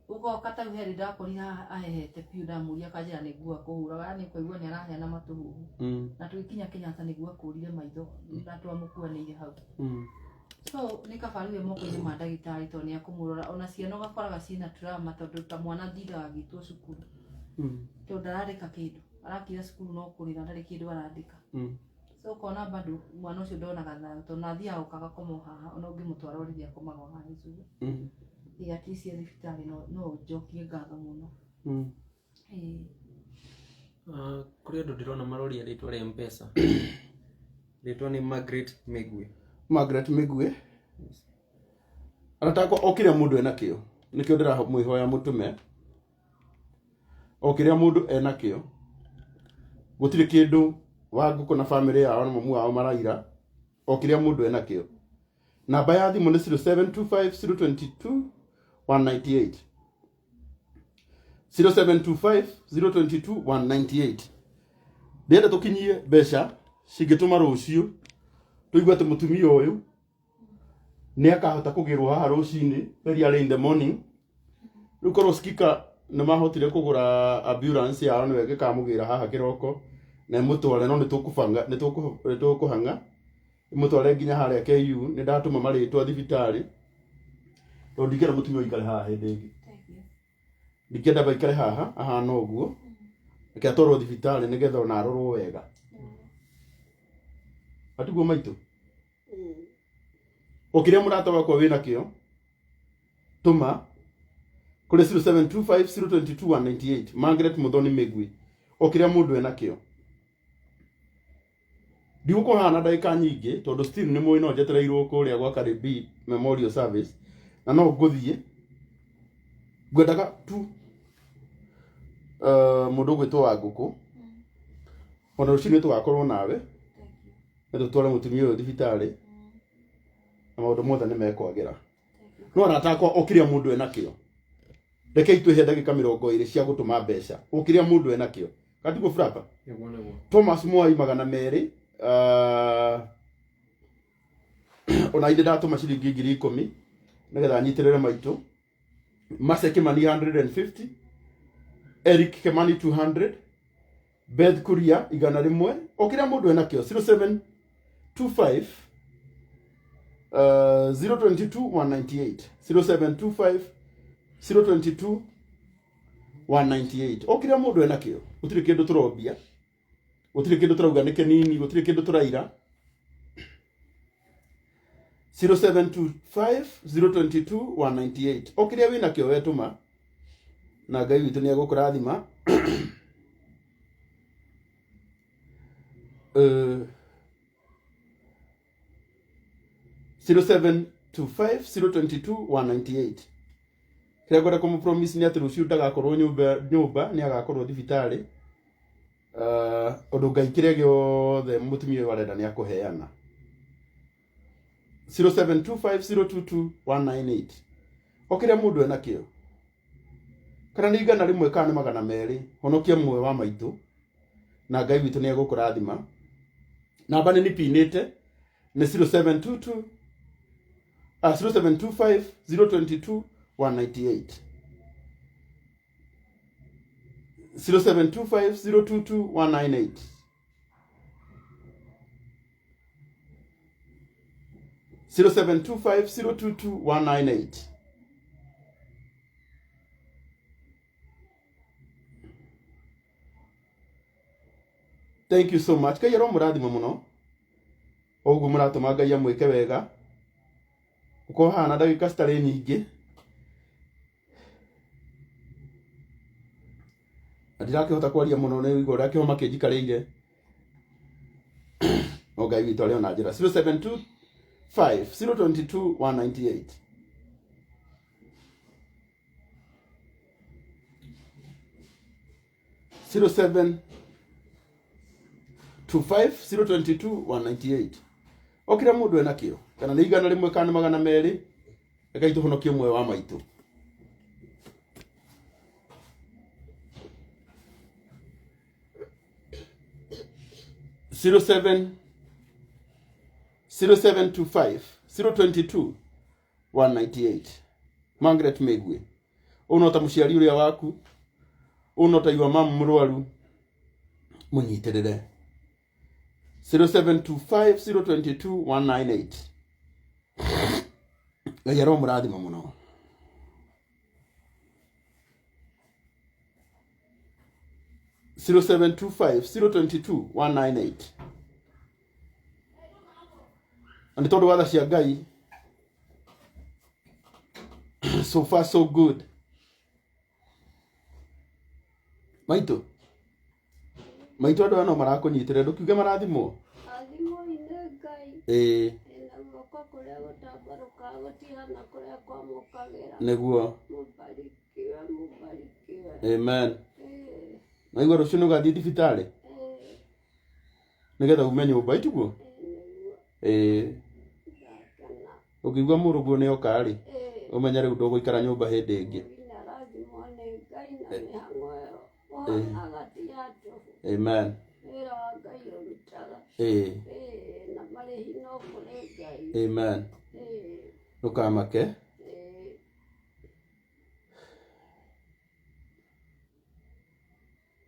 Ũgoka ta rĩu he rĩ ndakorire haha ahehete biũ ndamũria akanjĩra nĩ nguo akũhũraga yani ũkaigua nĩ arahea na matũhũhũ. Na tũgĩkinya Kenyatta nĩguo akũrire maitho na twamũkuanĩire hau. So nĩ kaba rĩu e moko-inĩ ma ndagĩtarĩ tondũ nĩ akũmũrora ona ciana ũgakoraga ciĩna trauma tondũ ta mwana atindaga agĩtwo cukuru. Tondũ ndarandĩka kĩndũ arakira cukuru no kũrĩra ndarĩ kĩndũ arandĩka. So ũkona bado mwana ũcio ndonaga thayũ tondũ na athiaga gũka agakoma o haha ona ũngĩmũtwara ũrĩrĩ akomaga o haha gĩcunjĩ. Ĩĩ at least e thibitarĩ no njokie ngatho mũno. Ĩĩ. Kũrĩ andũ ndĩrona maroria rĩtwa rĩa Mpesa. Rĩtwa nĩ Margaret Mĩgwi. Margaret Mĩgwi. Arata akwa o kĩrĩa mũndũ enakĩo nĩkĩo ndĩramwĩhoya mũtũme o kĩrĩa mũndũ enakĩo gũtirĩ kĩndũ Wangũkũ na famĩlĩ yao na mamu wao maraira o kĩrĩa mũndũ enakĩo. Namba ya thimũ nĩ 0725 022 198. 0725 022 198. Ndĩrenda tũkinyie mbeca cingĩtũma rũciũ tũigue atĩ mũtumia ũyũ nĩ akahota kũgĩrwo haha rũcinĩ, very early in the morning. Rĩu korwo skika nĩ mahotire kũgũra ambulance yao, nĩwe ĩngĩkamũgĩra haha kĩroko na ĩmũtware, no nĩ tũkũbanga, nĩ tũkũhang'a ĩmũtware nginya harĩa KU. Nĩ ndatũma marĩtwa thibitarĩ tondũ ndingĩenda mũtumia ũyũ aikare haha hĩndĩ ĩngĩ. Ndingĩenda baikare haha ahana ũguo, reke atwarwo thibitarĩ nĩgetha ona arorwo wega. Atiguo maitũ o kĩrĩa mũrata wakwa wĩna kĩo, tũma kũrĩ 0725 022 198, Margaret Muthoni Mĩgwi. O kĩrĩa mũndũ ena kĩo. Ndigũkorwo haha na ndagĩka nyingĩ tondũ still nĩ mũĩ no njetereirwo kũrĩa gwa Karibi Memorial Service na no ngũthiĩ. Ngwendaga tu mũndũ ũgwĩtwo wa ngũkũ, ona rũcinĩ tũgakorwo nawe na tũtware mũtumia ũyũ thibitarĩ na maũndũ mothe nĩ mekwagĩra. No arata akwa, o kĩrĩa mũndũ enakĩo, rekei twĩhe ndagĩka 20 cia gũtũma mbeca, o kĩrĩa mũndũ enakĩo. Katiguo frapa? Nĩguo, nĩguo. Thomas Mwai 200, ona inde ndatũma ciringi 10,000 nĩgetha nyitĩrĩre maitũ. Mase Kimani 150, Eric Kimani 200, Beth Kuria 100, o kĩrĩa mũndũ enakĩo. 0725 022 198, 0725 022 198, o kĩrĩa mũndũ enakĩo. Gũtirĩ kĩndũ tũrombia, gũtirĩ kĩndũ tũrauga nĩ kĩnini, gũtirĩ kĩndũ tũraira. 0725 022 198, o kĩrĩa wĩnakĩo wetũma na Ngai witũ nĩ egũkũrathima. 0725 022 198. Kĩrĩa ngwenda kũmũ promise nĩ atĩ rũciũ ndagakorwo nyũmba, nyũmba nĩ agakorwo thibitarĩ. Ũndũ Ngai kĩrĩa gĩothe mũtumia ũyũ arenda nĩ akũheana. 0725 022 198, o kĩrĩa mũndũ enakĩo, kana nĩ 100 kana nĩ 200, honokia muoyo wa maitũ na Ngai witũ nĩ egũkũrathima. Namba nĩ nipinĩte, nĩ 0722, 0725 022 198, 0725 022 198, 0725 022 198. Thank you so much. Ngai aromũrathima mũno ũguo mũratũma. Ngai amwĩke wega. Ũkorwo haha na ndagĩka citarĩ nyingĩ na ndirakĩhota kwaria mũno nĩ igua ũrĩa kĩhoma kĩnjikarĩire, no Ngai witũ arĩ ona njĩra. 0725 022 198, 0725 022 198, o kĩrĩa mũndũ enakĩo, kana nĩ 100 kana nĩ 200, rekei tũhonokie muoyo wa maitũ. 07 0725 022 198, Margaret Megwe. Ũyũ no ta mũciari ũrĩa waku, ũyũ no ta igua mamu mũrwaru, mũnyitĩrĩre. 0725 022 198. Ngai aromũrathima mũno. 0725 022 198. Na nĩ tondũ wa tha cia Ngai, so far so good. Maitũ, maitũ, andũ aya no marakũnyitĩrĩra, ndũkiuge marathimwo. Athimwo-inĩ Ngai. Ĩĩ. Ĩna guoko kũrĩa gũtambarũkaga gũtihana kũrĩa kwamũkagĩra. Nĩguo. Mũbarikiwe, mũbarikiwe. Amen. Ĩĩ. Naigua rũciũ nĩ ũgathiĩ thibitarĩ Ĩĩ. nĩgetha ume nyũmba, itiguo? Ĩĩ, nĩguo. Ĩĩ. Ndakena. Ũngĩigua mũrũguo nĩ oka rĩ. Ĩĩ. Ũmenye rĩu ndũgũikara nyũmba hĩndĩ ĩngĩ. Nĩarathimwo nĩ Ngai na mĩhang'o ĩyo ũhanaga ti ya tũhũ. Amen. Wĩra wa Ngai ũrutaga. Ĩĩ. Ĩĩ, na marĩhi no kũrĩ Ngai. Amen. Ĩĩ. Ndũkamake. Ĩĩ.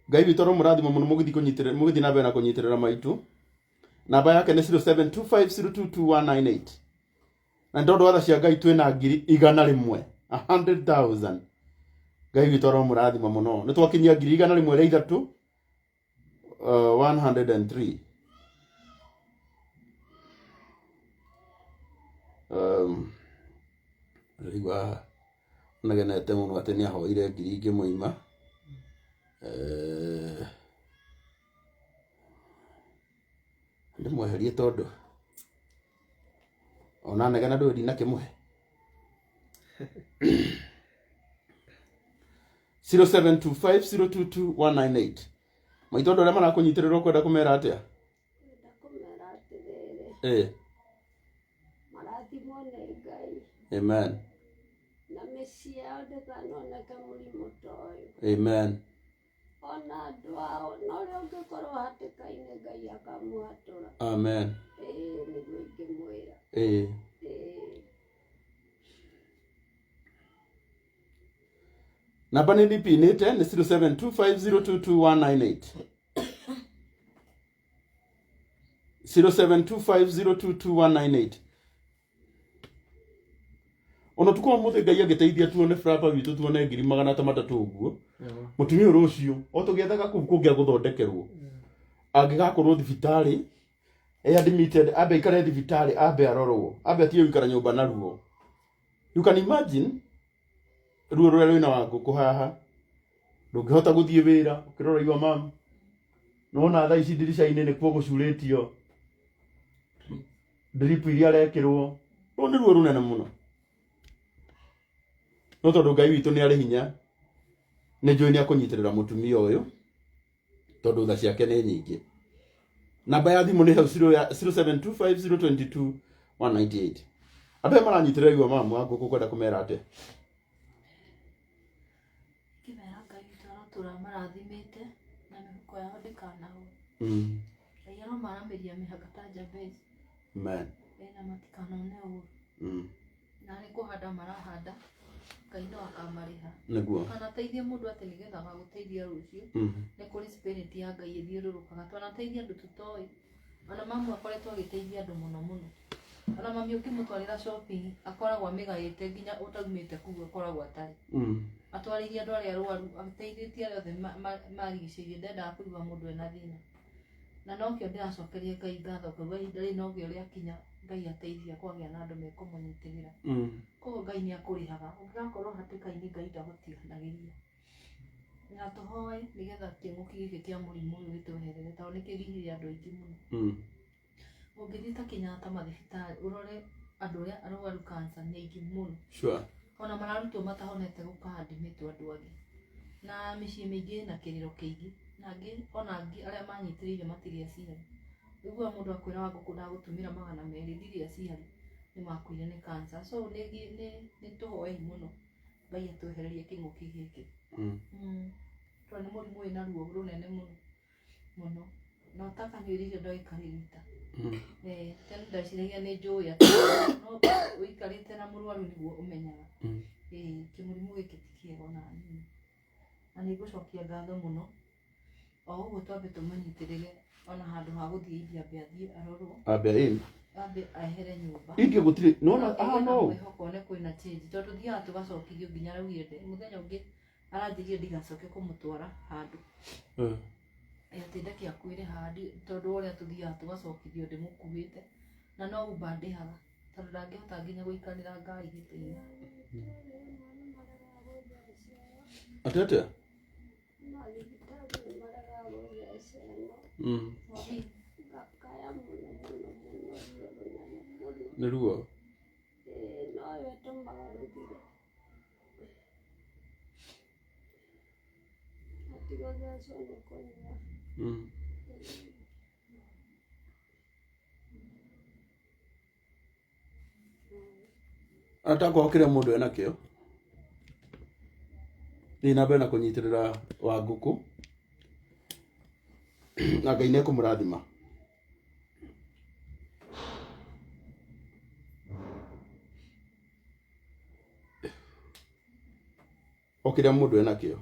Ngai witũ aromũrathima mũno mũgĩthiĩ kũnyitĩrĩra, mũgĩthiĩ na mbere na kũnyitĩrĩra maitũ. Namba yake nĩ 0725022198. Na nĩ tondũ wa tha cia Ngai twĩna 100,000, 100,000. Ngai witũ aromũrathima mũno. Nĩ twakinyia 103,000, 103. Ndĩraigua negenete mũno atĩ nĩ ahoire ngiri ingĩ mũima. Ndĩmweherie tondũ ona negena ndũĩ ndinakĩmũhe. 0725022198. Maitũ andũ arĩa marakũnyitĩrĩra ũkwenda kũmera atĩa? Ngwenda kũmera atĩrĩrĩ. Ĩĩ. Marathimwo nĩ Ngai. Amen. Na mĩciĩ yao ndĩkanoneke mũrimũ ta ũyũ. Amen. Ona andũ ao, na ũrĩa ũngĩkorwo hatĩka-inĩ Ngai akamũhatũra. Amen. Ĩĩ, nĩguo ingĩmwĩra. Ĩĩ. Ĩĩ. Namba nĩ ndipinĩte nĩ 0725022198. 0725022198. Ona tukwa mũthĩ Ngai agĩteithia tuone frapa witũ tuone 300,000 ũguo. Mũtumia ũrĩa ũcio o tũgĩethaga kũu kũngĩ agũthondekerwo. Angĩgakorwo thibitarĩ e admitted, ambe aikare thibitarĩ, ambe arorwo, ambe atige gũikara nyũmba na ruo. You can imagine ruo rũrĩa rwĩna wa ngũkũ haha. Ndũngĩhota gũthiĩ wĩra ũkĩrora igua mam. Nĩwona thaa ici ndirica-inĩ nĩkuo gũcurĩtio drip iria arekĩrwo. Rũu nĩ ruo rũnene mũno. No tondũ Ngai witũ nĩ arĩ hinya, nĩ njũĩ nĩ akũnyitĩrĩra mũtumia ũyũ tondũ tha ciake nĩ nyingĩ. Namba ya thimũ nĩ hau 0725022198. Andũ aya maranyitĩrĩra igua mamu wa ngũkũ kwenda kũmera atĩa? Ngĩmera Ngai witũ arotũra marathimĩte na mĩhuko yao ndĩkanahũe. Ngai aromaramĩria mĩhaka ta Jabez. Amen. Na matikanone ũũru. Na nĩ kũhanda marahanda, Ngai no akamarĩha. Nĩguo. Ndũkanateithie mũndũ atĩ nĩgetha agagũteithia rũciũ. Nĩ kũrĩ spirit ya Ngai ĩthiũrũrũkaga. Twanateithia andũ tũtoĩ. Ona mamu akoretwo agĩteithia andũ mũno mũno. Ona mami ũngĩmũtwarĩra shopping akoragwo amĩgaĩte nginya ũtaumĩte kũu akoragwo atarĩ. Atwarĩirie andũ arĩa arwaru, ateithĩtie arĩa othe marigicĩirie, ndendaga kũigua mũndũ ena thĩna. Na nokĩo ndĩracokeria Ngai ngatho ngauga ihinda rĩrĩ nokĩo rĩakinya Ngai ateithia kwagĩa na andũ mekũmũnyitĩrĩra. Koguo Ngai nĩ akũrĩhaga. Ũngĩgakorwo hatĩka-inĩ Ngai ndagũtiganagĩria. Na tũhoe nĩgetha kĩng'ũki gĩkĩ kĩa mũrimũ ũyũ gĩtweherere tondũ nĩ kĩgirie andũ aingĩ mũno. Ũngĩthiĩ ta Kenyatta mathibitarĩ ũrore andũ arĩa arwaru cancer nĩ aingĩ mũno. Sure. Ona mararutwo matahonete gũka admit andũ angĩ. Na mĩciĩ mĩingĩ ĩna kĩrĩro kĩingĩ. Na angĩ ona angĩ arĩa manyitĩrĩire matirĩ aciari. Ũiguaga mũndũ akwĩra wa ngũkũ ndagũtũmĩra 200 ndirĩ aciari nĩ makuire nĩ cancer. So nĩ tũhoei mũno Ngai atwehererie kĩng'ũki gĩkĩ. Tondũ nĩ mũrimũ wĩna ruo rũnene mũno mũno. Na ũtakanyuĩrĩire ndagĩka rita. Tene ndeciragia nĩ njũĩ atĩ no ũikarĩte na mũrwaru nĩguo ũmenyaga. Kĩmũrimũ gĩkĩ ti kĩega ona hanini. Na nĩ ngũcokia ngatho mũno. O ũguo twambe tũmũnyitĩrĩre ona handũ ha gũthiĩ India ambe athiĩ arorwo. Ambe in. Ambe ehere nyũmba. India gũtirĩ, nĩwona, Ĩgĩe aha na no. mwĩhoko one kwĩna change. Tondũ tũthiaga tũgacokithio nginya araugire mũthenya ũngĩ aranjĩrire ndigacoke kũmũtwara handũ. Atĩ ndeke akuĩre haha tondũ ũrĩa tũthiaga tũgacokithio ndĩmũkuĩte. Na no Uber ndĩhaga tondũ ndangĩhota nginya gũikarĩra ngari gĩtĩ-inĩ. Atĩ atĩa? Nĩ ruo. Noyo ĩtũmaga rũthire. Atigothecwo nĩ kũnyua. Atakorwo kĩrĩa mũndũ enakĩo, thiĩ na mbere na kũnyitĩrĩra wa ngũkũ, na Ngai nĩ ekũmũrathima. O kĩrĩa mũndũ enakĩo,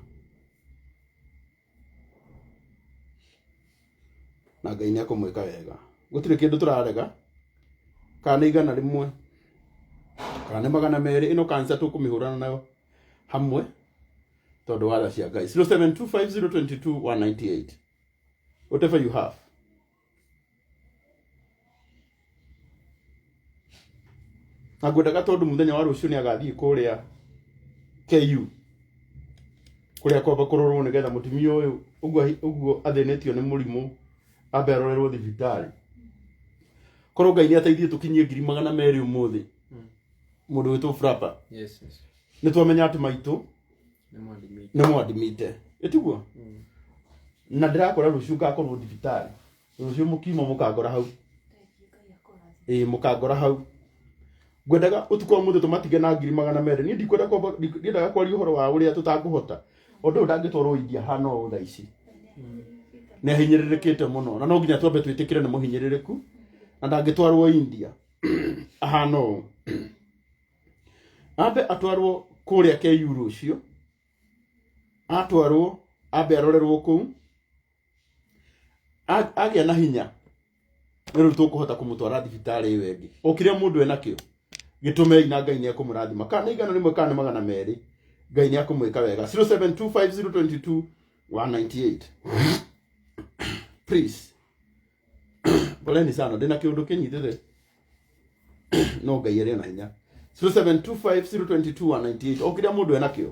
na Ngai nĩ ekũmwĩka wega. Gũtirĩ kĩndũ tũrarega, kana nĩ 100, kana nĩ 200, ĩno cancer tũkũmĩhũrana nayo hamwe tondũ wa tha cia Ngai. 0725022198, whatever you have. Na ngwendaga tondũ mũthenya wa rũciũ nĩ agathiĩ kũrĩa KU kũrĩa kwamba kũrorwo nĩgetha mũtumia ũyũ ũguo ũguo athĩnĩtio nĩ mũrimũ ambe arorerwo thibitarĩ. Korwo Ngai nĩ ateithie tũkinyie 200,000 ũmũthĩ, mũndũ wĩtwo Frapa, Yes. nĩ twamenya atĩ maitũ Nĩ mwandimite. Nĩ mwandimite, ĩtiguo? Na ndĩrakora rũciũ ngakorwo thibitarĩ, rũciũ mũkiuma mũkangora hau, ĩĩ, mũkangora hau. Ngwendaga ũtukũ wa mũthĩ tũmatige na 200,000. Niĩ ndikwenda kwamba, ndiendaga kwaria ũhoro wa ũrĩa tũtangũhota. Ũndũ ũyũ ndangĩtwarwo India hana ũũ thaa ici, nĩ ahinyĩrĩrĩkĩte mũno, na no nginya twambe twĩtĩkĩre nĩ mũhinyĩrĩrĩku, na ndangĩtwarwo India ahana ũũ. Ambe atwarwo kũrĩa KU rũciũ, atwarwo ambe arorerwo kũu, agĩa na hinya nĩ rĩu tũkũhota kũmũtwara thibitarĩ ĩyo ĩngĩ. O kĩrĩa mũndũ enakĩo gĩtũmei, na Ngai nĩ ekũmũrathima. Kana nĩ 100, kana nĩ 200, Ngai nĩ ekũmwĩka wega. 0725022198, please. Poleni sana, ndĩna kĩũndũ kĩnyitĩte, no Ngai arĩ na hinya. 0725022198, o kĩrĩa mũndũ enakĩo,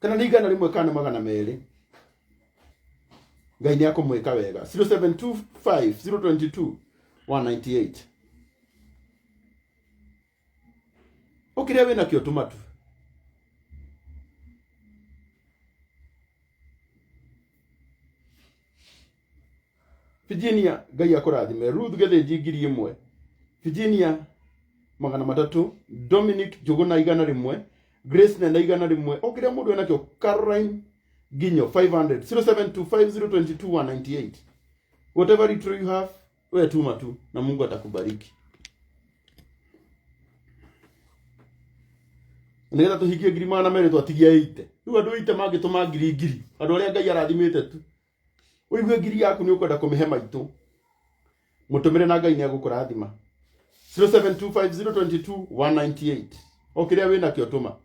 kana nĩ 100, kana nĩ 200, Ngai nĩ akũmwĩka wega. 0725022198, o kĩrĩa wĩnakĩo tũma tu. Virginia, Ngai akũrathime. Ruth Gĩthĩnji 1000, Virginia 300, Dominic Njũgũna 100, Grace Nene 100, o kĩrĩa mũndũ enakĩo. Caroline Ginyo 500. 0725022198, whatever little you have, we tuma tu na Mungu atakubariki. Nĩgetha tũhingie 200,000, twatigia 80. Rĩu andũ 80 mangĩtũma ngiri ngiri, andũ arĩa Ngai arathimĩte tu, ũigue ngiri yaku nĩ ũkwenda kũmĩhe maitũ, mũtũmĩre na Ngai nĩ egũkũrathima. 0725022198, o kĩrĩa wĩ nakĩo tũma.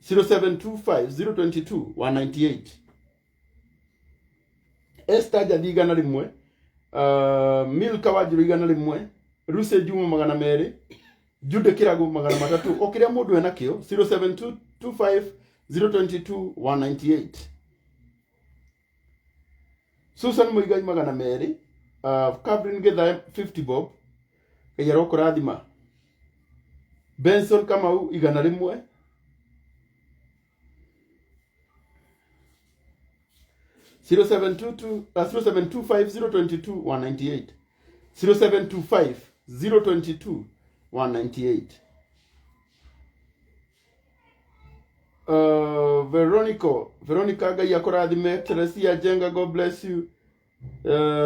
0725022198. Esther Njathi 100, Milka Wanjiru 100, Lucy Juma 200, Jude Kĩragu 300, o kĩrĩa mũndũ enakĩo. 0725022198. Susan Muigai 200, Catherine Githae 50 bob, Ngai arokũrathima. Benson Kamau 100. 0722 0725022198, 0725022198. Veronica, Ngai akũrathime. Teresia Jenga, God bless you.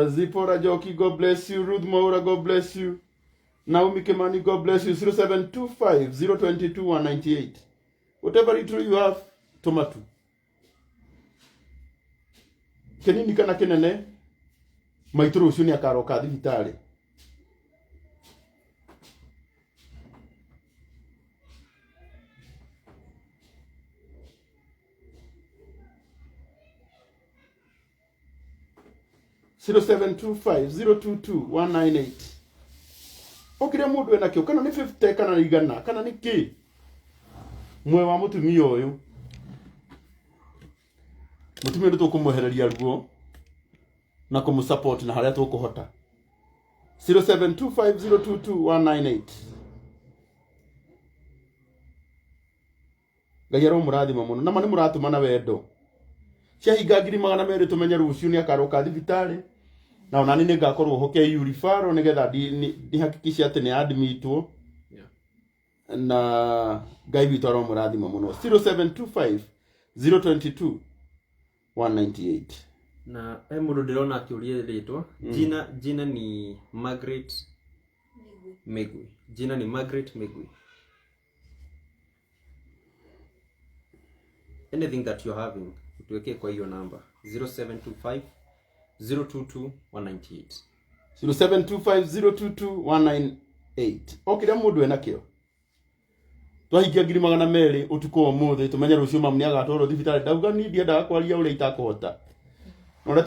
Zipora Joki, God bless you. Ruth Maura, God bless you. Naomi Kimani, God bless you. 0725022198, whatever little you have, tũma tu, kĩnini kana kĩnene. Maitũ rũciũ nĩ akaroka thibitarĩ. 0725022198, o kĩrĩa mũndũ enakĩo, kana nĩ 50, kana nĩ 100, kana nĩ kĩ, muoyo wa mũtumia ũyũ, mũtumia nĩ tũkũmwehereria ruo na kũmũsupport na harĩa tũkũhota. 0725022198. Ngai aromũrathima mũno, na ma nĩ mũratũma na wendo. Ciahinga 200,000, tũmenye rũciũ nĩ akaroka thibitarĩ. Na onani nĩ ngakorwo ho KU referral nĩgetha ndihakikishe atĩ nĩ admitwo. Na Ngai witũ aromũrathima mũno. 0725 022 198. Na he mũndũ ndĩrona akĩũria rĩtwa. Jina ni Margaret Migwi. Jina ni Margaret Migwi. Anything that you're having, tuwekee kwa hiyo namba 0725 022 198. 0725 022 198. O kĩrĩa mũndũ enakĩo twahingia 200,000 ũtukũ wa ũmũthĩ, tũmenye rũciũ mamu nĩ agatwarwo thibitarĩ. Ndauga niĩ ndiendaga kwaria ũrĩa itakũhota, na ũrĩa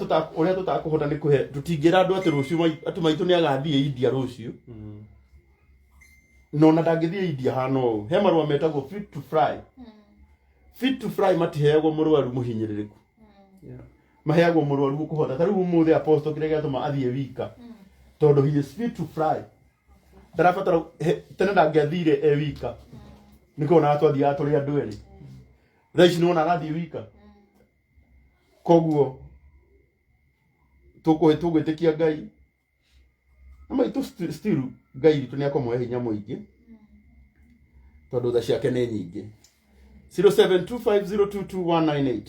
tũtakũhota nĩ kũhe, tũtingĩra andũ atĩ rũciũ atĩ maitũ nĩ agathiĩ India rũciũ. No na ndangĩthiĩ India hana ũũ. He marũa metagwo fit to fly. Fit to fly matiheagwo mũrwaru mũhinyĩrĩrĩku. Maheagwo mũrwaru ũkũhota. Ta rĩu ũmũthĩ Apostle kĩrĩa gĩatũma athiĩ wika, tondũ he is fit to fly, ndarabatara tene ndangĩathire e wika, nĩkĩo onaga twathiaga tũrĩ andũ erĩ. Thaa ici nĩwona arathiĩ wika. Koguo tũgwĩtĩkia Ngai na maitũ still Ngai witũ nĩ akũmũhe hinya mũingĩ, tondũ tha ciake nĩ nyingĩ. 0725022198.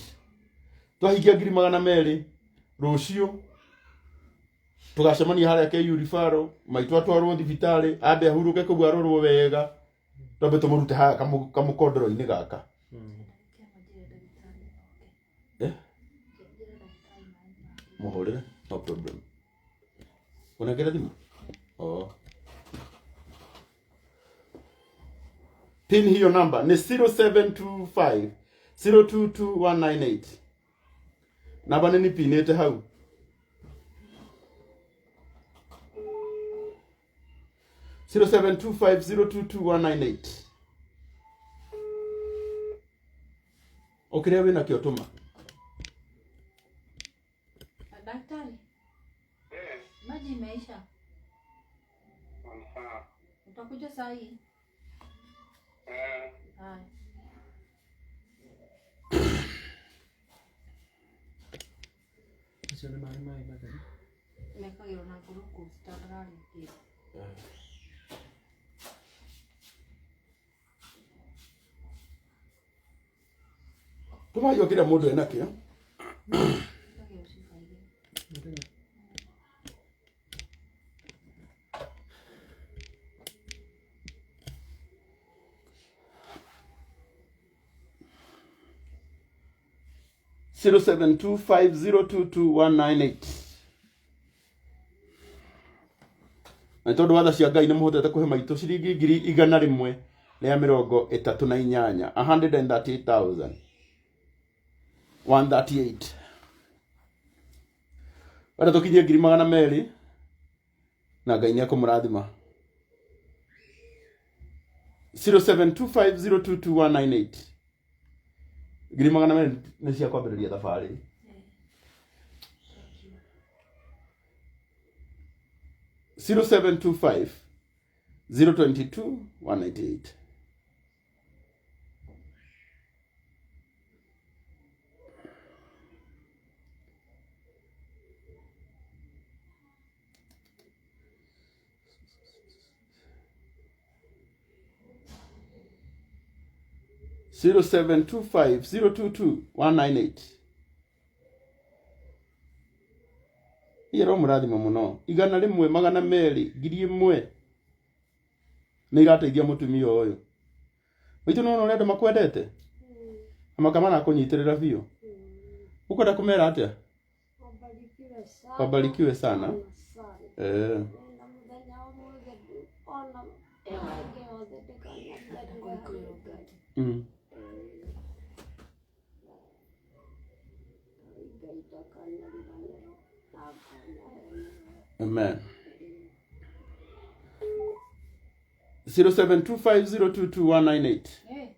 Twahingia 200,000 rũciũ tũgacemania harĩa KU referral, maitũ atwarwo thibitarĩ, ambe ahurũke kũu, arorwo wega, twambe tũmũrute haha kamũkondoro-inĩ gaka. Eh? Mũhũrĩre, no problem. Ũnengere thimũ? Oh. Pin hiyo namba ni 0725 022198. Namba nĩ nipinĩte hau. 0725 022198. O kĩrĩa wĩnakĩo tũma. Daktari, maji imeisha. Utakuja saa hii? Haya. Acio nĩ maĩ maĩ matheru. Mekagĩrwo na glucose tondũ ndararĩkia. Tũma o kĩrĩa mũndũ enakĩo. Mekagĩrwo cuba igĩrĩ. 0725022198. Na nĩ tondũ wa tha cia Ngai nĩ mũhotete kũhe maitũ ciringi 138,000, 138,000, 138. Wenda tũkinyie 200,000 na Ngai nĩ akũmũrathima. 0725022198. 200,000 nĩ cia kwambĩrĩria thabarĩ. 0725 022 198. 0725 022 198. Iyero mũrathima mũno. 100, 200, 1,000 nĩ irateithia mũtumia ũyũ maitũ. Nĩwona ũrĩa andũ makwendete na makamanakũnyitĩrĩra biũ. Ũkwenda kũmera atĩa? Wabarikiwe sana. Wabarikiwe sana. Sana. Eh. Na mũthenya ũmũthĩ ona ĩyo ĩngĩ yothe ndĩkanariganĩrwo harĩ Ngai. Ngai ndakanariganĩrwo na ngona. Amen. 0725022198. Eh,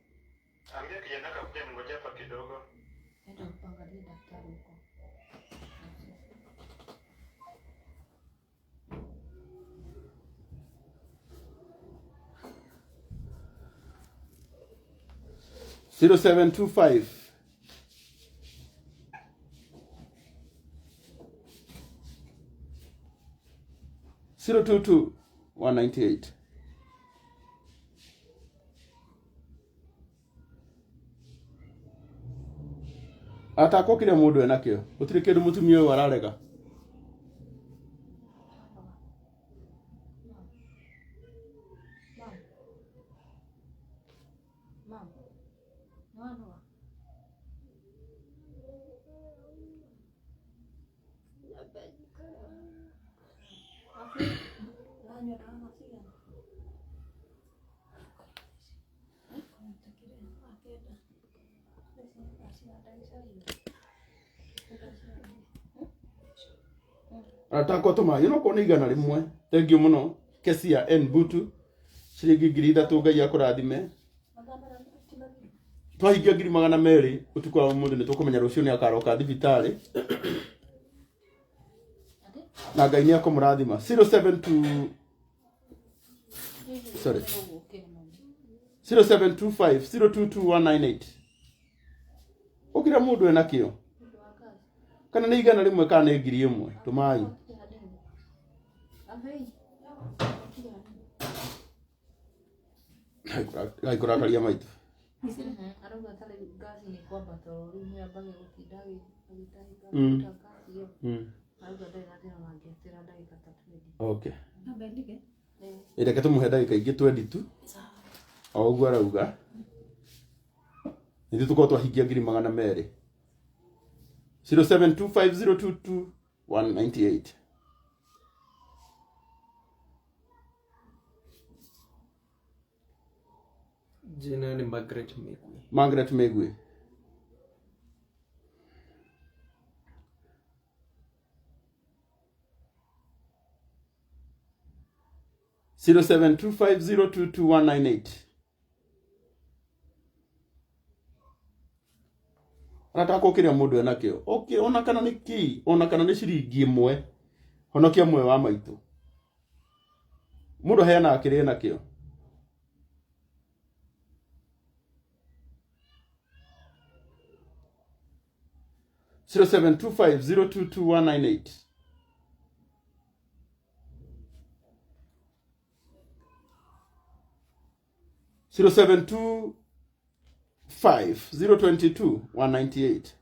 Ambia kijana kakuja ningoja hapa kidogo. Enda upangalie daktari huko. 0725 022 198. Atakwo kĩrĩa mũndũ enakĩo gũtirĩ kĩndũ mũtumia ũyũ ararega. Mam. Nĩwanoga? Nyambe njikare. Ũranyua ndawa thaa cigana? Atakwo tũmaĩ onokorwo nĩ 100. Thengiũ mũno Kesia N Butu, ciringi 3,000. Ngai akũrathime. Twahingia 200,000 ũtukũ wa ũmũthĩ, nĩ tũkũmenya rũciũ nĩ akaroka thibitarĩ na Ngai nĩ akũmũrathima. 072, sorry, 0725 022198. Ũkĩra mũndũ ena kĩo, kana nĩ 100 kana nĩ 1,000, tũmai. Ngai kũrakaria maitũ. Arauga ta rĩu ngaci nĩ kwambata o rĩu, nĩ ambage gũtinda agĩtahĩka ngaci ĩyo. Arauga ndarĩ na thĩna ona angĩeterera ndagĩka ta 20. Okay, reke tũmũhe ndagĩka ingĩ 20 tu o ũguo arauga, nithuĩ tũkorwo twahingia 200,000. 0725022198. Jina ni Margaret Migwi. Margaret Migwi. 0725022198. Arataka kĩrĩa mũndũ enakĩo. Okay, ona kana nĩ kĩ, ona kana nĩ ciringi 1, honokia muoyo wa maitũ. Mũndũ aheanaga kĩrĩa enakĩo. 0725022198. 0725022198.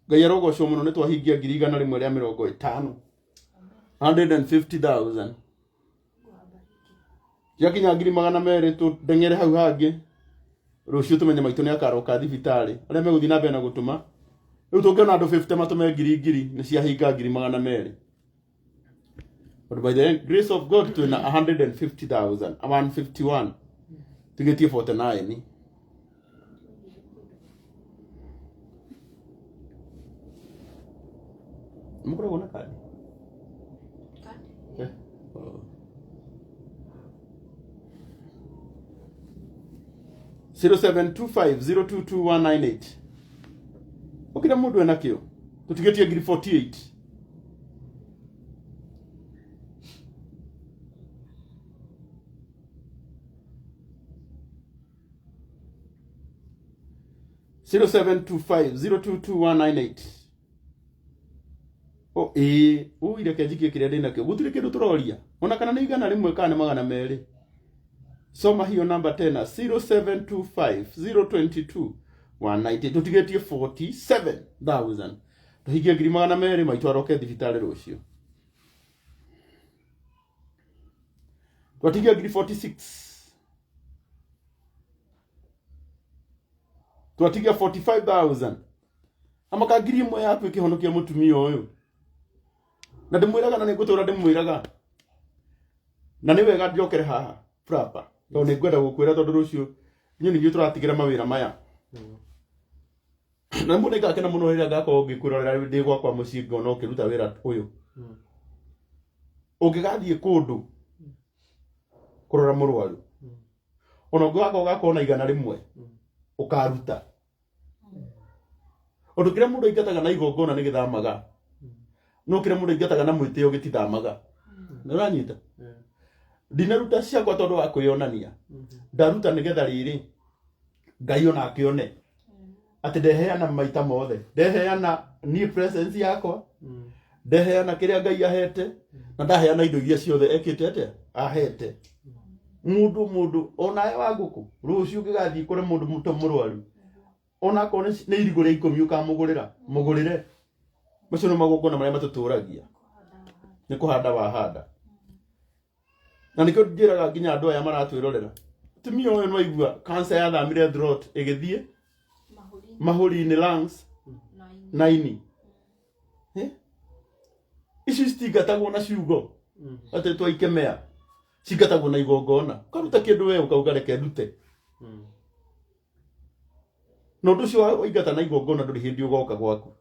Ngai arogocwo mũno, nĩ twahingia 150,000, 150,000. Ciakinya 200,000, tũndeng'ere hau hangĩ rũciũ, tũmenye maitũ nĩ akaroka thibitarĩ. Arĩa megũthiĩ na mbere na gũtũma, rĩu tũngĩona andũ 50 matũme ngiri ngiri, nĩ ciahinga 200,000. But by the grace of God twĩna 150,000, 151, tigĩtie 49. Mũkoragwo na kandi? Eh, oh. 0725022198. Okira mũndũ enakĩo, tũtigĩtie ngiri 48. 0725022198. O ĩĩ, ui, reke njikie kĩrĩa ndĩnakĩo, gũtirĩ kĩndũ tũroria, ona kana nĩ 100 kana nĩ 200. Soma hiyo namba tena. 0725 022 190. Tũtigĩtie 47,000 tũhingie 200,000, maitũ aroke thibitarĩ rũciũ. Twatigia ngiri 46, twatigia 45,000. Amaka 1,000 yaku ĩkĩhonokia mũtumia ũyũ, na ndĩmwĩraga na nĩngũtũra ndĩmwĩraga, na nĩ wega njokere haha proper, tondũ nĩ ngwenda gũkwĩra, tondũ rũciũ inyuĩ nĩ inyuĩ tũratigĩra mawĩra maya, na mũndũ nĩngakena mũno rĩrĩa ngakorwo ngĩkwĩrorera ndĩ gwakwa mũciĩ, ngona ũkĩruta wĩra ũyũ. Ũngĩgathiĩ kũndũ kũrora mũrwaru, ona ũngĩgakorwo ũgakorwo na 100, ũkaruta ũndũ kĩrĩa mũndũ aingataga na igongona nĩ gĩthamaga, no kĩrĩa mũndũ aingataga na mwĩtĩo gĩtithamaga. Nĩ ũranyita? Ndinaruta ciakwa tondũ wa kwĩyonania, ndaruta nĩgetha rĩrĩ Ngai ona akĩone atĩ ndeheana maita mothe, ndeheana niĩ presence yakwa, ndeheana kĩrĩa Ngai ahete, na ndaheana indo iria ciothe ekĩte atĩa ahete. Mũndũ onawe wa ngũkũ rũciũ ũngĩgathiĩ kũrĩ mũndũ mũto mũrwaru, onakorwo nĩ irigũ rĩa 10 ũkamũgũrĩra, mũgũrĩre. Macio nĩ magongona marĩa matũtũragia, nĩ kũhanda wahanda. Na nĩkĩo njĩraga nginya andũ aya maratwĩrorera, mũtumia ũyũ nĩwaigua cancer yathamire throat ĩgĩthiĩ mahũri-inĩ, lungs na ini. Ici citingatagwo na ciugo atĩ twaikemea, cingatagwo na igongona. Ũkaruta kĩndũ we ũkauga reke ndute, na ũndũ ũcio waingata na igongona ndũrĩ hĩndĩ ũgoka gwaku.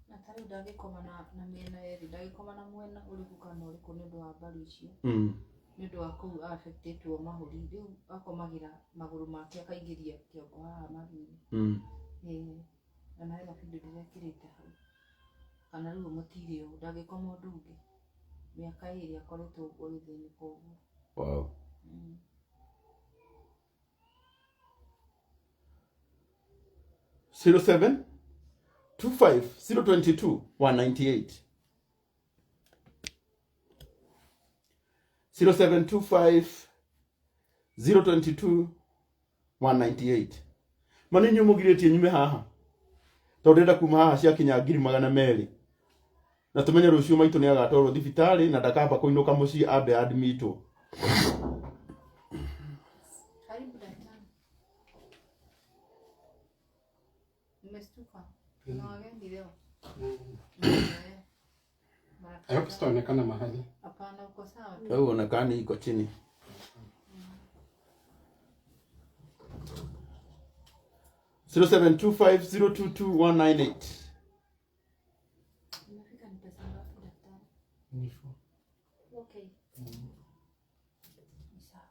Na ta rĩu ndangĩkoma na mĩena ĩrĩ, ndangĩkoma na mwena ũrĩkũ kana ũrĩkũ nĩ ũndũ wa mbaru icio, nĩ ũndũ wa kũu affectĩtwo mahũri. Rĩu akomagĩra magũrũ make akaingĩria kĩongo haha maru-inĩ. Ĩĩ, na hena bindio ndĩrekĩrĩte hau, kana rĩu mũtire ũũ ndangĩkoma ũndũ ũngĩ. Mĩaka 2 akoretwo ũguo agĩthĩnĩka ũguo. Wow. 07 25 022 198, 0725 022 198. Ma nĩ inyuĩ mũgirĩtie nyume haha, tondũ ndĩrenda kuma haha ciakinya 200,000, na tũmenye rũciũ maitũ nĩ agatwarwo thibitarĩ na ndakamba kũinũka mũciĩ, ambe admitwo. Karibu daktari. Nimestuka. Kuna wageni leo. Eh. Mara I hope sitaonekana mahali. Hapana, uko sawa tu. Wewe uonekani, iko chini. 0725 022 198. Imefika ni pesa ngapi, daktari? Ni four. Okay. Ni sawa.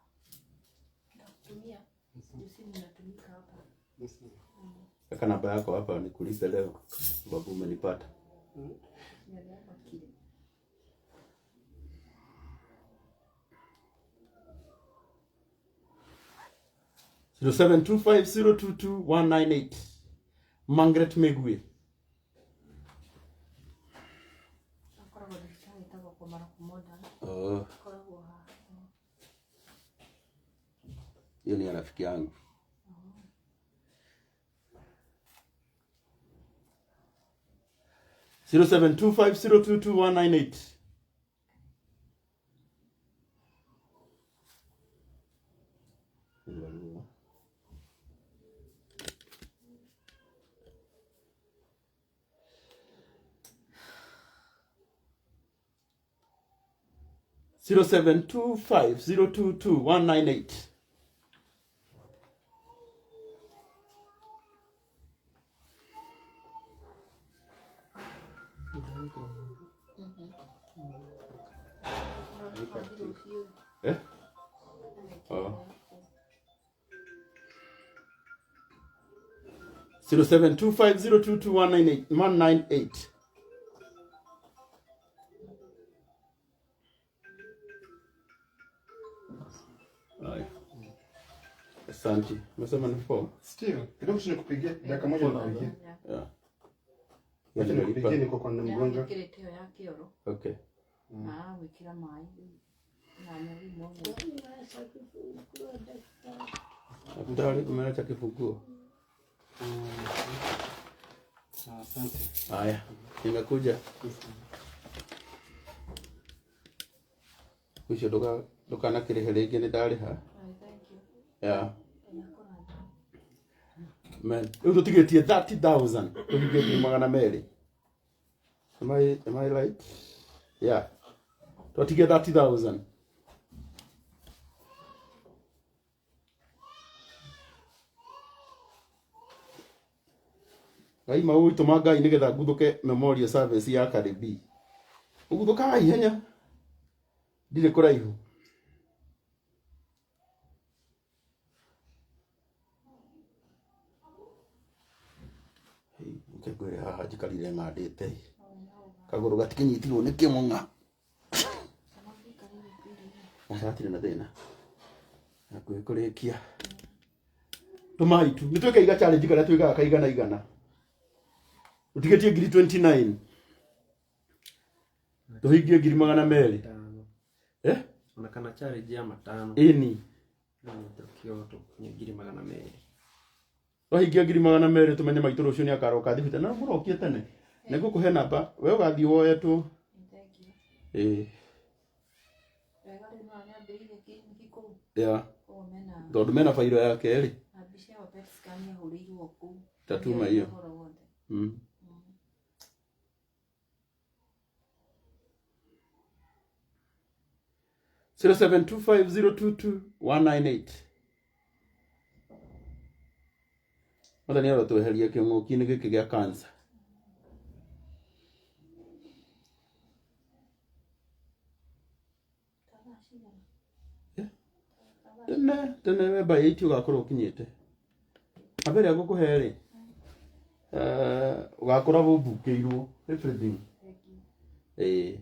Nitakutumia. Juu simu inatumika hapa. Weka namba yako hapa nikulipe leo, sababu umenipata. Nywele yako kile. 0725 022 198. Margaret Megwe. Akoragwo thibitarĩ ĩtagwo Komarock Modern. Oh, Akoragwo haha. Hiyo ni ya rafiki yangu. 0725 022 198. 0725 022 198. Eh? Oh. 0725 022 198 198. Haya. Asante. Umesema ni four? Steve, kidogo tu nikupigie, dakika moja nikupigie. Yeah. Wacha Nimelipa. nikupigie, niko kwa mgonjwa. Nĩamwĩkĩrĩte ĩyo ya kĩoro na agwĩkĩra maĩ na nĩarĩma ũguo. Umeacha kifunguo, daktari. Daktari, umeacha kifunguo. Asante. Haya, nimekuja. Ucio ndukanakĩrĩhe rĩngĩ, nĩ ndarĩha. Aye, thank you. Yeah. Ngai akũrathime. Man, rĩu tũtigĩtie 30,000 tũhingie 200,000. Am I right? Yeah. Twatigie 30,000. Ngai maũitũma Ngai nĩgetha nguthũke memorial service ya Karibi. Ũguthũkaga ihenya. Ndirĩ kũraihu. Reke ngwĩre haha njikarire ng'andĩte. Kagũrũ gatikĩnyitirwo nĩ kĩmũng'a. Aca hatirĩ na thĩna. Hakuhĩ kũrĩkia. Tũmai tu. Nĩ twĩke iga challenge karĩa twĩkaga ka igana igana. Ũtigĩtie ngiri 29. Tũhingie ngiri magana merĩ. Tano. Eh? Ona kana challenge ya matano. Ĩni. Tũkio tũkinye ngiri magana merĩ. Twahingia ngiri magana merĩ tũmenye maitũ rũciũ nĩ akaroka thibitarĩ. Na mũrokie tene. Nĩ ngũkũhe namba. We ũgathiĩ woe tu. Thank you. Ĩĩ. Wega rĩu no nĩambĩrĩirie kiriniki kũu. Yeah. Koguo mena Tondũ mena bairo yake rĩ. na mbica ĩyo PET scan yahũrĩirwo kũu. Tatuma hiyo. Ũhoro wothe. Mm. 0725022198. Mwathani arotweheria kĩng'ũki-inĩ gĩkĩ gĩa cancer. Ta thaa cigana? Tene tene we by 8 ũgakorwo ũkinyĩte. Namba ĩrĩa ngũkũhe rĩ, ũgakora ũmbukĩirwo everything. Thank you. Ĩĩ.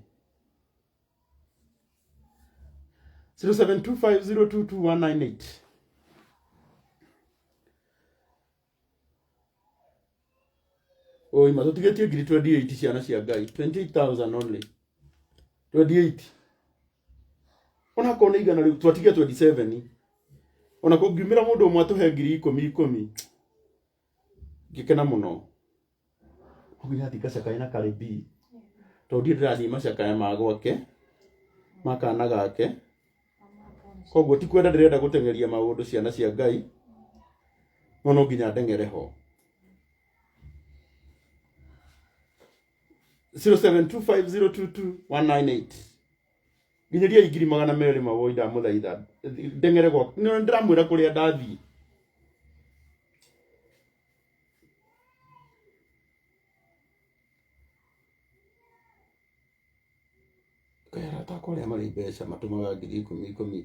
0725022198. Oi, ma tũtigĩtie ngiri 28 ciana cia Ngai. 28,000 only. 28. Onakorwo nĩ igana rĩu twatigia 27. Ona kũngiumĩra mũndũ ũmwe atũhe ngiri ikũmi ikũmi. Ngĩkena mũno. No nginya thiĩ ngacakaye na Cardi B. Tondũ ndiĩ ndĩrathiĩ macakaya ma gwake, ma kana gake. Koguo ti kwenda ndĩrenda gũteng'eria maũndũ ciana cia Ngai, no no nginya ndeng'ere ho. 0725022198. Nginyĩriai ngiri magana merĩ mawoi ndamũthaitha ndeng'ere gwa nĩ ndĩramwĩra kũrĩa ndathiĩ. Kaĩ arata akwa arĩa marĩ mbeca matũmaga ngiri ikũmi ikũmi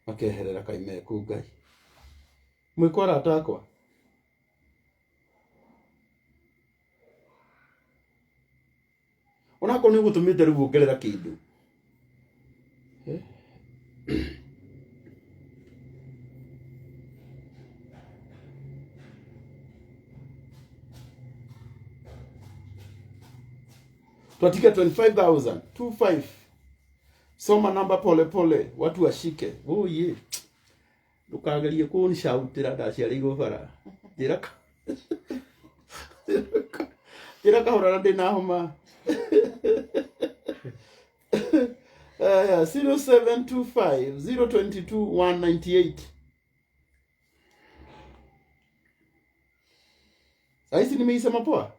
makeherera kaĩ mekũ Ngai. Mwĩkũ arata akwa? Onakorwo nĩ ũgũtũmĩte rĩu ongerera kĩndũ. Eh? Twatiga 25,000, 25. Soma namba pole pole, watu washike. Oh yeah. Ndũkagerie kũnshautĩra ndaciarĩirwo bara. Njĩra ka njĩra kahora na ndĩna homa. Aya, 0725 022 198. Sahizi nimeisema poa?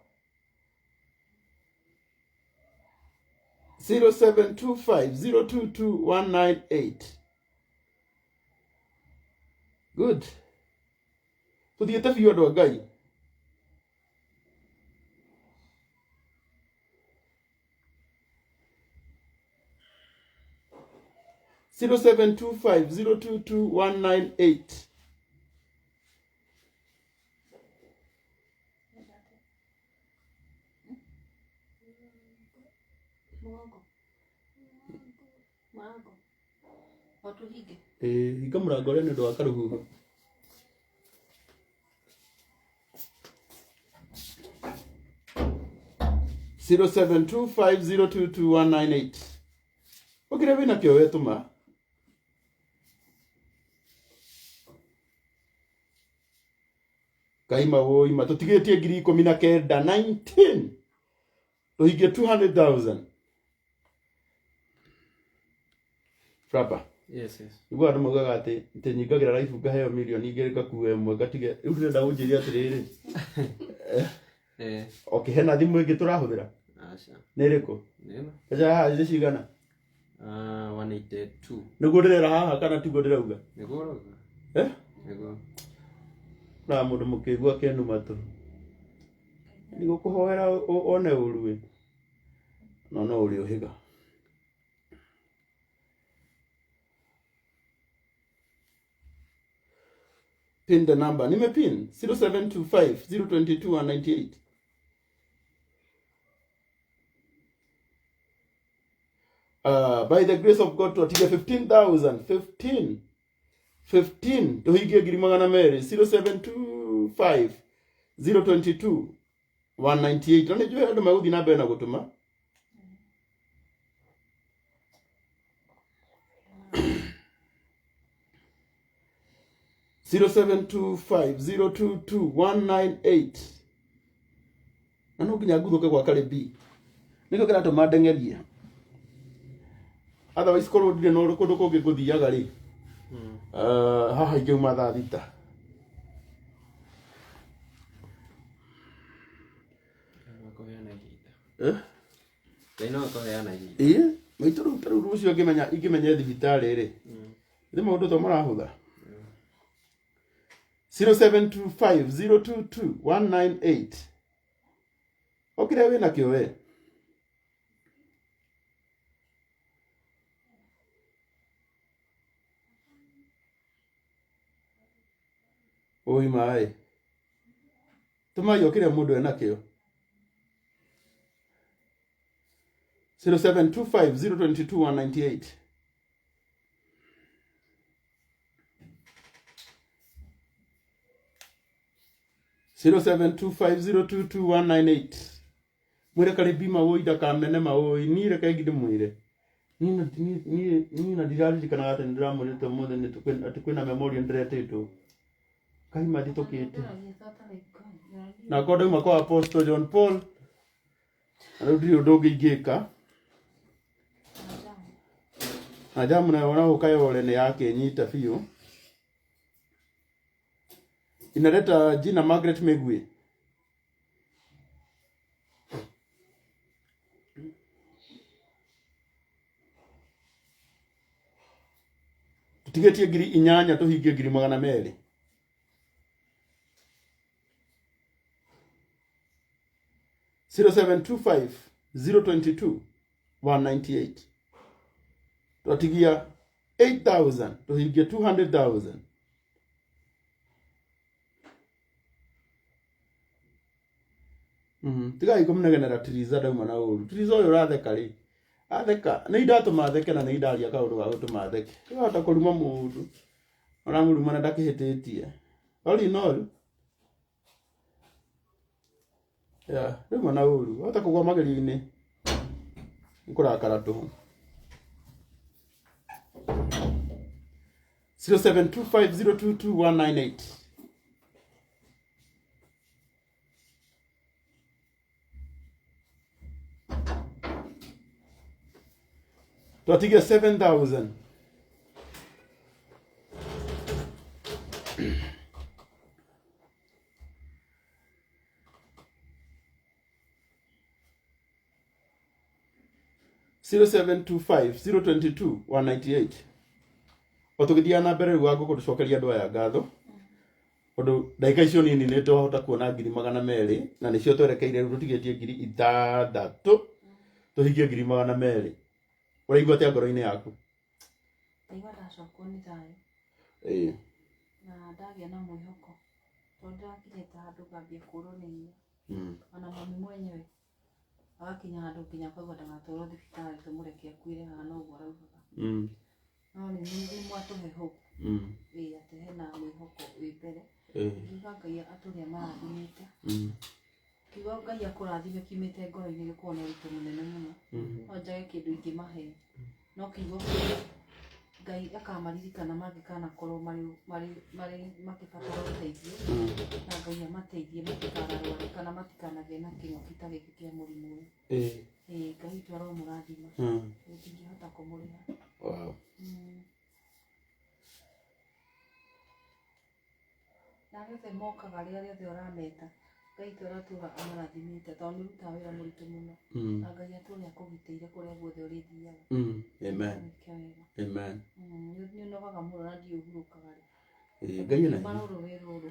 0725 022 198. Good. Tuthiĩte biũ andũ a Ngai. 0725022198. Mũgongo. Mũrango. O tũhinge. Ĩĩ, hinga mũrango ũrĩa nĩ ũndũ wa karũhuho. 0725022198. Ũkĩrĩa wĩna kĩo wetũma. Kaima woi ma tũtigĩtie ngiri ikũmi na kenda 19 tũhingie 200,000. Frapa. Yes, yes. Niguo andũ maugaga atĩ atĩ nyingagĩra raibu ngaheo mirioni igĩrĩ ngakua ĩmwe ngatige. Rĩu ndĩrenda ũnjĩre atĩrĩrĩ. Eh, Okay, hena thimũ ĩngĩ tũrahũthĩra? aca. Nĩ ĩrĩkũ? Nĩno. Mbeca haha nĩ cigana? 182. Nĩguo ndĩrera haha kana tiguo ndĩrauga? Nĩguo ũrauga? Eh? Nĩguo. Na mũndũ mũkĩgu akenuma tũ. Ndigũkũhoera one ũru ĩ. No no ũrĩ ũhĩga. Pin the number. Nimepin 0725 022 198. By the grace of God tuatige 15,000 15. 15 tuhingie ngiri magana merĩ. 0725 022 198. Na nĩnjũĩ andũ megũthiĩ na mbere na gũtũma. 0725 022 198. Na no nginya nguthũke gwa Karĩbi, nĩkĩo kĩratũma ndeng'erie. Otherwise korwo ndirĩ na kũndũ kũngĩ ngũthiaga rĩ, haha ingĩuma thaa 6. Kũheana ihinda. Eh? Ngai no akũheana ihinda. Ĩĩ, maitũ, rĩu ta rĩu rũciũ ingĩmenya thibitarĩ rĩ, nĩ maũndũ to marahũtha. 0725 022 198. O kĩrĩa wĩnakĩo we. Oi maĩ tũmai o kĩrĩa mũndũ enakĩo. 0725 022 198. 0725 022 198. Mwĩre Karĩbi mawũi ndakamene mawũi. Niĩ reke ndĩmwĩre, niĩ na ndiraririkanaga atĩ nĩndĩramwĩrĩte ũmũthĩ atĩ kwĩna memorial ndĩretĩtwo kaima nditũkĩte na korwo ndauma kwa Apostle John Paul na rĩu ndirĩ ũndũ ũngĩ ingĩka na jamu nayo ona gũka yore nĩ yakĩnyita biũ. Inaleta jina Margaret Megwe. Tũtigĩtie 8,000 tũhingie 200,000. 0725 022 198. Twatigia 8000 tũhingie 200,000. Tigai kũmũnegenera Tiriza, ndauma na ũru. Tiriza ũyũ ũratheka rĩ, atheka nĩ indatũma theke na nĩ indaria kaũndũ ga gũtũma theke. Wahota kũruma mũndũ ũramũruma na ndakĩhĩtĩtie. All in all, yeah, ndauma na ũru. Wahota kũgwa magerio-inĩ nĩ kũrakara tũhũ. 0725 022 198. Twatigia 7000. 0725 022 198. O tũgĩthiaga na mbere rĩu wa ngũkũ, tũcokeria andũ aya ngatho tondũ ndagĩka icio nini nĩ twahota kuona 200,000 na nĩcio twerekeire. Rĩu tũtigĩtie 6,000 tũhingie 200,000. Ũraigua atĩa ngoro-inĩ yaku? Ndaigua ndacokwo nĩ thayũ na ndagĩa na mwĩhoko tondũ ndĩrakinyĩte handũ ngambia kũrwo nĩ hinya. Ona mami mwenyewe agakinya handũ nginya akauga ndagatwarwo thibitarĩ, tũmũreke akuĩre haha, noguo araugaga. No nĩ mwatũhe hope ĩ atĩ hena mwĩhoko wĩ mbere. Ngiuga Ngai atũrĩa marathimĩte. Kiugo Ngai akũrathime kiumĩte ngoro-inĩ gĩkoragwo na ũritũ mũnene mũno. No njage kĩndũ ingĩmahe, no kiugo kĩu Ngai akamaririkana mangĩkanakorwo marĩ makĩbatara ũteithio, na Ngai amateithie matikanarware kana matikanagĩe na kĩng'ũki ta gĩkĩ kĩa mũrimũ ũyũ. Ĩĩ, Ngai witũ aromũrathima. Tũtingĩhota kũmũrĩha. Na arĩa othe mokaga, arĩa othe ũrameta, Ngai witũ aratũra amarathimĩte tondũ nĩ ũrutaga wĩra mũritũ mũno. Na Ngai atũre akũgitĩire kũrĩa guothe ũrĩthiaga. Amen. Wĩke wega. Amen. Nĩ ũnogaga mũno na ndiũĩ ũhurũkaga rĩ. Ĩĩ, Ngai ena hinya. Marũrũ wĩra ũrũ.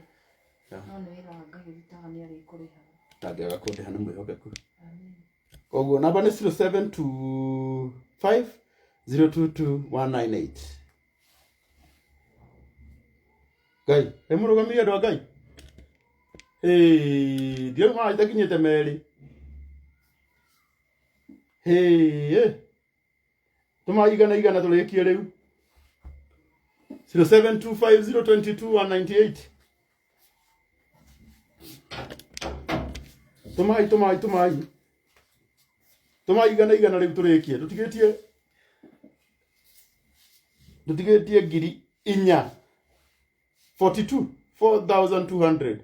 No nĩ wĩra wa Ngai ũrutaga, nĩ arĩkũrĩhaga. Ndangĩaga kũndĩha, nĩ mwĩhokeku. Amen. Koguo namba nĩ 0725 022 198. Ngai ĩ mũrũgamirie andũ a Ngai. Ĩĩ, ndiũĩ mara itakinyĩte merĩ. Hĩ, tũma igana igana tũrĩkie rĩu. 0725022198. Tũmai, tũmai, tũmai, tũmai igana igana rĩu tũrĩkie. Tũtigĩtie 4,000 42 4200.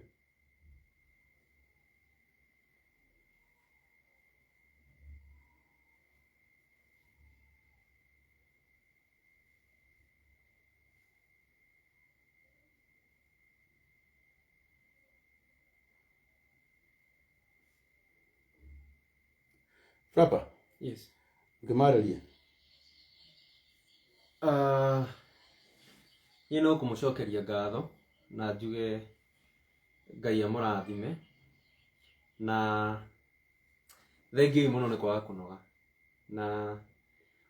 Frapa. Yes. Ngĩmarĩrie. Niĩ no kũmũcokeria ngatho na njuge Ngai amũrathime, na thengiũ mũno nĩ kwaga kũnoga, na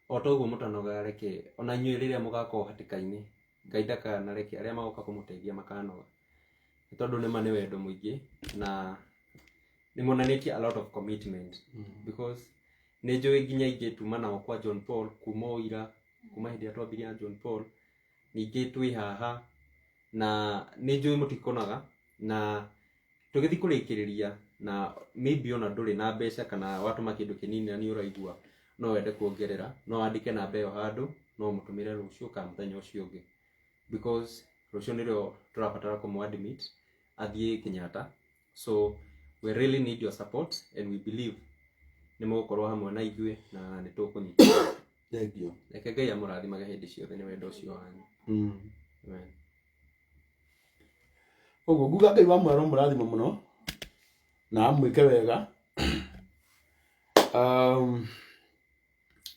o ta ũguo mũtanogaga, reke ona inyuĩ rĩrĩa mũgakorwo hatĩka-inĩ, Ngai ndakanareke arĩa magoka kũmũteithia makanoga, nĩ tondũ nĩma nĩ wendo mũingĩ na nĩ monanĩtie a lot of commitment, because nĩ njũĩ nginya ingĩ tuma nao kwa John Paul kuma o ira, kuma hĩndĩ ĩrĩa twambirie na John Paul, ningĩ twĩ haha na nĩ njũĩ mũtikonaga, na tũgĩthiĩ kũrĩkĩrĩria na maybe ona ndũrĩ na mbeca kana watũma kĩndũ kĩnini na nĩ ũraigua no wende kuongerera, no wandĩke namba ĩyo handũ, no mũtũmĩre rũciũ kana mũthenya ũcio ũngĩ, because rũciũ nĩrĩo tũrabatara kũmũ admit athiĩ Kenyatta. So we really need your support and we believe nĩ mũgũkorwo hamwe na ithuĩ na nĩ tũkũnyita. Thengiũ. Reke Ngai amũrathimage hĩndĩ ciothe nĩ wendo ũcio wanyu. Amen. Ũguo nguga Ngai wa mwero mũrathima mũno na amwĩke wega.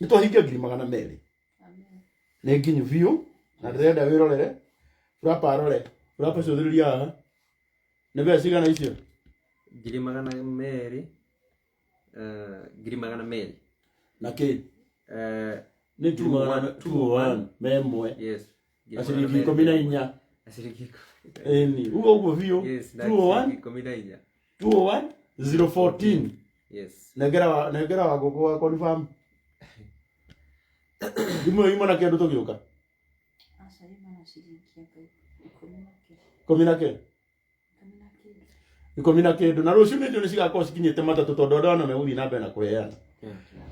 Nĩ twahingia 200,000. Nĩ nginyu biũ na ndĩrenda wĩrorere. Frapa arore. Frapa cũthĩrĩria haha. Nĩ mbeca cigana icio? 200,000, 200,000. Na kĩ? Nĩ 201. 201 memwe. Yes. Na ciringi 14. Na ciringi Ĩni, uguo ũguo biũ. Yes, na 201. ciringi 14. 201 014. Yes. Nengera wa ngũkũ wa confirm. Thimũ ĩyo ima na kĩndũ tũgĩũka. Aca, ima na ciringi anga ikũmi na kĩ. Ikũmi na kĩ? Ikũmi na kĩndũ. Ikũmi na kĩndũ. Na rũciũ nĩ njũĩ nĩ cigakorwo cikinyĩte 3 tondũ andũ aya no megũthiĩ na mbere na kũheana.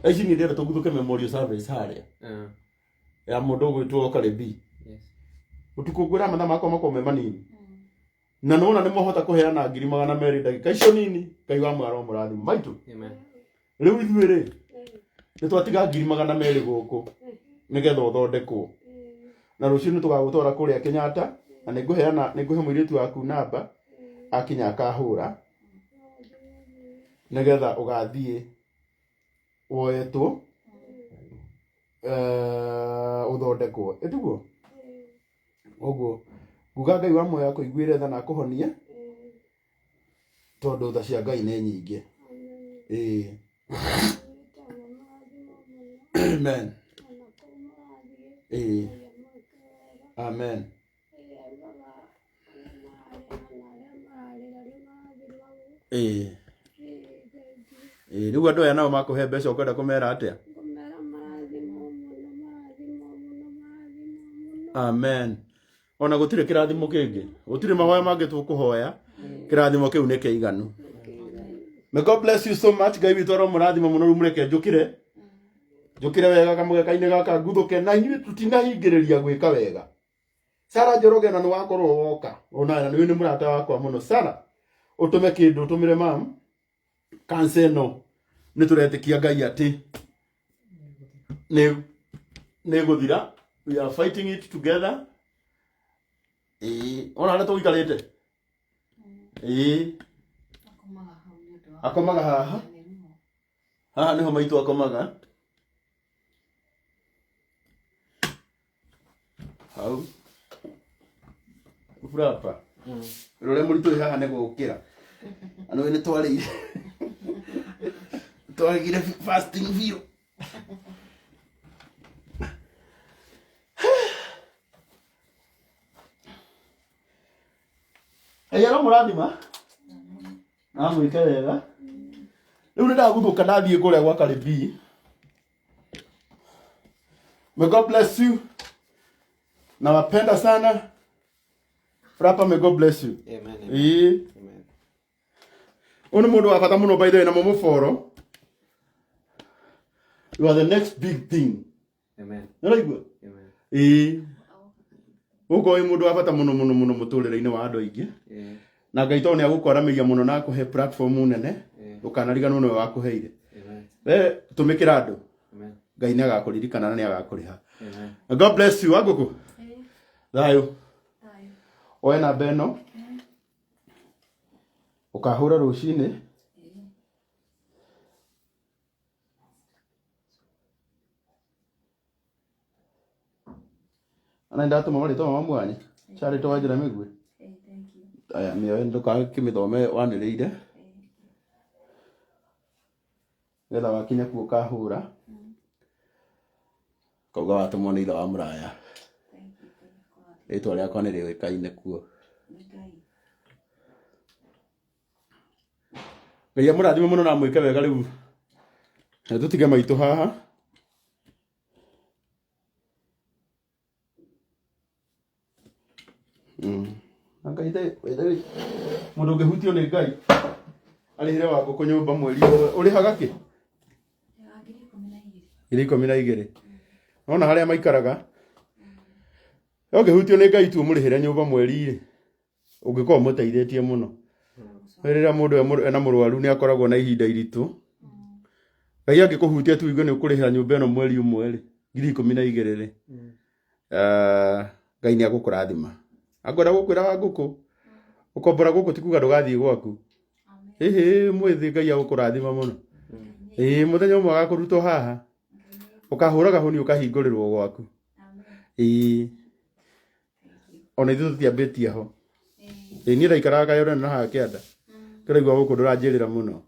Thaa ici niĩ ndĩrenda tũguthũke memorial service harĩa. Ya mũndũ ũgwĩtwo Karibi. Yes. Ũtukũ ngwĩra mathaa makwa makorwo me manini. Na nĩwona nĩ mwahota kũheana 200,000 ndagĩka icio nini, Ngai wa mwaro mũrathime. Maitũ. Amen. Rĩu ithuĩ rĩ, nĩ twatiga 200,000 gũkũ nĩgetha ũthondekwo. Na rũciũ nĩ tũgagũtwara kũrĩa Kenyatta, na nĩngũhe mũirĩtu waku namba akinya akahũra nĩgetha ũgathiĩ woetwo, ũthondekwo. Ĩtiguo? Ũguo nguga Ngai wa muoyo akũiguĩre tha na akũhonie, tondũ tha cia Ngai nĩ nyingĩ. Ĩĩ. Amen. Ĩĩ. Amen. Ĩĩ. Ĩĩ, rĩu andũ aya nao makũhe mbeca ũkwenda kũmera atĩa? Amen. Ona gũtirĩ kĩrathimo kĩngĩ, gũtirĩ mahoya mangĩ tũkũhoya, kĩrathimo kĩu nĩ kĩiganu. May God bless you so much. Ngai witũ aromũrathima mũno. Rĩu mũreke njũkĩre, njũkĩre wega kamũgeka-inĩ gaka nguthũke, na inyuĩ tũtinahingĩrĩria gwĩka wega. Sara Njoroge, na nĩ wakorwo woka ona na nĩ nĩ mũrata wakwa mũno. Sara, ũtũme kĩndũ, ũtũmĩre mam kansa ĩno, nĩ tũretĩkia Ngai atĩ nĩ gũthira. We are fighting it together. Ĩĩ, ona harĩa tũikarĩte. Ĩĩ. Akomaga hau nĩ ũndũ wa Akomaga haha. Haha nĩho maitũ akomaga. Hau. Burapa. Rũrĩa mũritũ wĩ haha nĩ gũkĩra. Na nĩ twarĩire. Twarĩire fasting biũ. Ngai aromũrathima na amwĩke wega. Rĩu nĩ ndaguthũka ndathiĩ kũrĩa gwa Karibii. May God bless you. Nawapenda sana. Frapa, may God bless you. Amen. Ĩĩ. Amen. Ũyũ nĩ mũndũ wa bata mũno by the way na mũmũboro. You are the next big thing. Amen. Nĩũraigua? Amen. Ĩĩ. Gũkũ wĩ mũndũ wa bata mũno mũno mũno mũtũrĩre-inĩ wa andũ aingĩ. Yeah. Na Ngai tondũ nĩagũkwaramĩria mũno na akũhe platform nene, ndũkanariganwo nĩwe wakũheire. Amen. We tũmĩkĩra andũ. Amen. Ngai nĩagakũririkana na nĩagakũrĩha. Amen. God bless you. Wangũkũ. Thayũ. Oe namba ĩno. Ũkahũra rũcinĩ. Ona ndatũma marĩtwa ma mwanyu. Charity wa njĩra mĩguĩ. Aya mĩoe ndũgakĩmĩthome wanĩrĩire. Nĩgetha wakinya kuo ũkahũra. Kauga watũmwo nĩ ithe wa mũraya. Rĩtwa rĩakwa nĩ rĩũĩkaine kuo. Ngai amũrathime mũno na amwĩke wega rĩu. Na tũtige maitũ haha. Na Ngai mũndũ ũngĩhutio nĩ Ngai arĩhĩre Wangũkũ nyũmba mweri ũmwe ũrĩhaga kĩ? 12,000. Nona harĩa maikaraga. Ũngĩhutio nĩ Ngai tu ũmũrĩhĩre nyũmba mweri rĩ, ũngĩkorwo ũmũteithĩtie mũno. Rĩrĩa mũndũ ena mũrwaru nĩ akoragwo na ihinda iritũ. Ngai angĩkũhutia tu igue nĩ ũkũrĩhĩra nyũmba ĩno mweri ũmwe rĩ, 12,000 rĩ. Ngai nĩ agũkũrathima. Angwenda gũkwĩra Wangũkũ, ũkombora gũkũ ti kuga ndũgathiĩ gwaku. Ĩhĩ mwĩthĩ Ngai agũkũrathima mũno. Ĩĩ mũthenya ũmwe agakũrutwo haha. Ũkahũraga hũni ũkahingũrĩrwo gwaku. Ĩĩ. Ona ithuĩ tũtiambĩtie ho. Ĩĩ niĩ ndaikaraga Kayore na haha kĩanda. Kĩraigua gũkũ ndũranjĩrĩra mũno.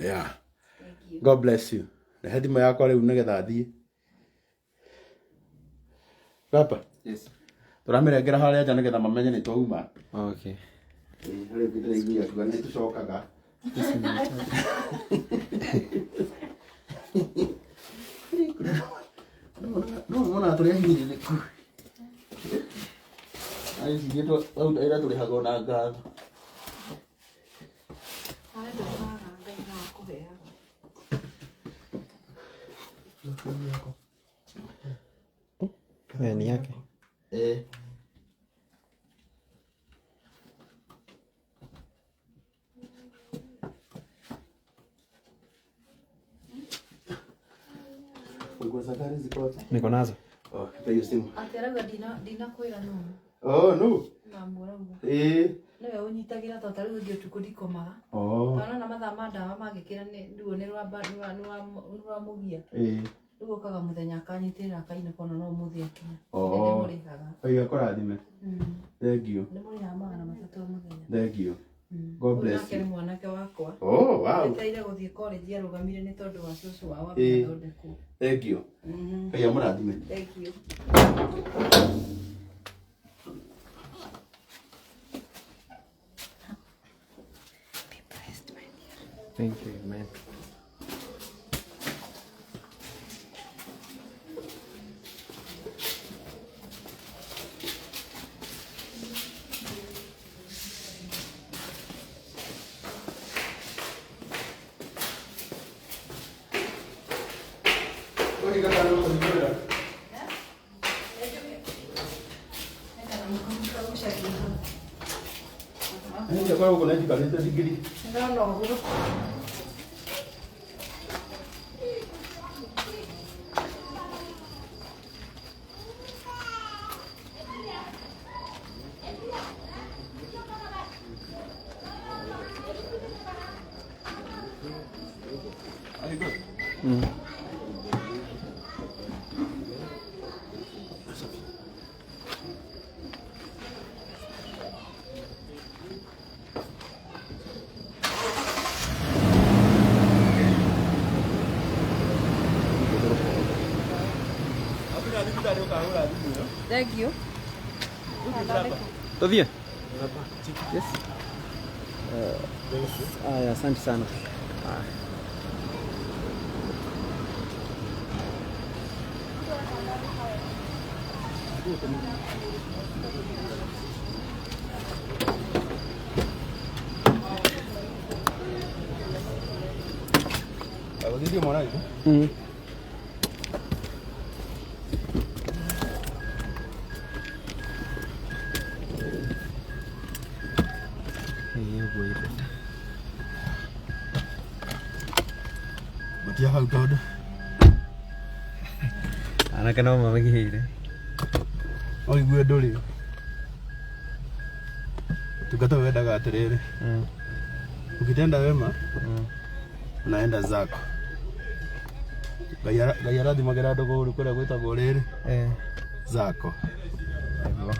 Yeah. God bless you. Rehe thimũ yakwa rĩu nĩgetha thiĩ. Papa. Yes. Tũramĩrengera harĩa nja nĩgetha mamenye nĩ twauma. Okay. Ĩĩ harĩa ũngĩ ndĩraiguire akiuga nĩ tũcokaga. No monaga tũrĩ ahinyĩrĩrĩku. Aici ira tũrĩhagwo na ngatho. Ni yake. Eh. Funguo za gari ziko wapi? Niko nazo. Oh, nipe hiyo simu. Atĩ arauga ndinakwĩra nũ. Oh, no. Mamu arauga. Eh. Nĩwe ũnyitagĩra tondũ ta rĩu ũngĩ ũtukũ ndikomaga. Oh. Tondũ na mathaa ma ndawa mangĩkĩra ruo nĩ rwamũgia. Eh. Rĩu ũkaga mũthenya akanyitĩrĩra akainũka ona no ũmũthĩ akinya. Oh. Nĩndĩmũrĩhaga. Ngai akũrathime. Thank you. Nĩmũrĩhaga 300 o mũthenya. Thank you. God bless Nake nĩ you. mwanake wakwa. Oh, wow. Etereire gũthiĩ college arũgamire nĩ tondũ wa cũcũ wao Eh. athondekwo. Thank you. Ngai amũrathime. Thank you. Thank you, man. Nĩ gũkũ nĩnjikarĩte ndigiri. Ndĩrona ũguo. Thank you. Tuthie. Yes. Aya, asante sana. Agũthirie mwana witũ. Ũguo ĩbeta. Matia hau tondũ Anake no mamĩgĩire. Oigue ndũrĩ. Tungata wendaga atĩrĩrĩ. Ukitenda wema unaenda zako. Ngai arathimagĩra andũ kũu kũrĩa gwĩtagwo rĩrĩ zako. Nĩguo.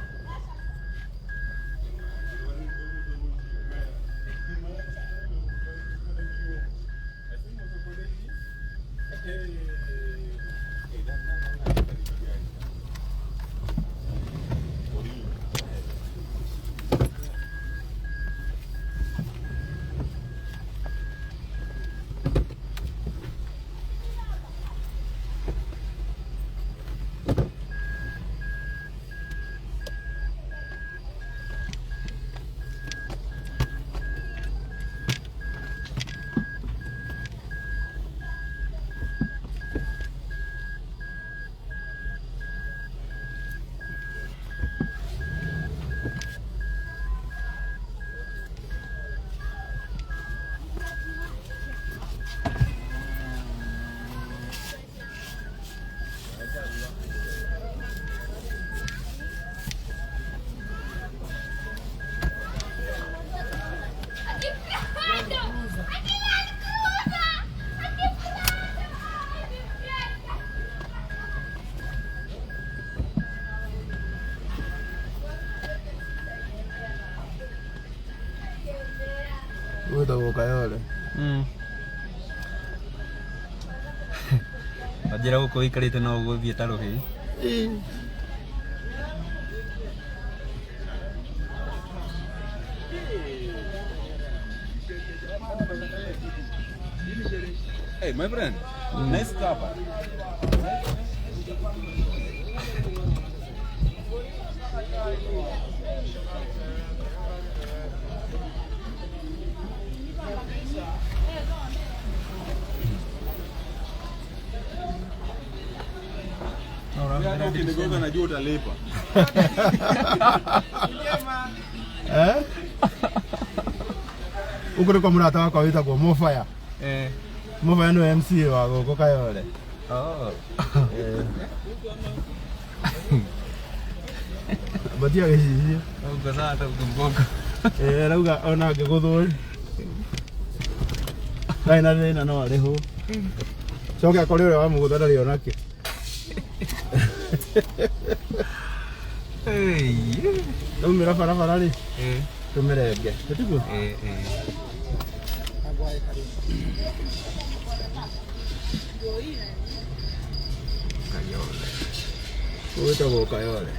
Gwĩtagwo Kayole. Wanjĩra gũkũ ũikarĩte no ũgũthiĩ ta rũhĩ. Hey, my friend, nice cover. Ukinigonga najua utalipa. Eh? Ũkũ nĩ kwa mũrata wakwa wĩtagwo Mofaya. Mofaya nĩwe MCA wa gũkũ Kayole. Oh. Batia gĩcicio. Ũguo sawa ta ũkĩmgonga. Arauga ona angĩgũthwo ndarĩ na thĩna no arĩhwo. Coke akore ũrĩa wamũgũtha ndarĩ onake. Taumĩra barabara rĩ, tũmĩrenge. Tiguo? Kayole. Wĩtagwo Kayole.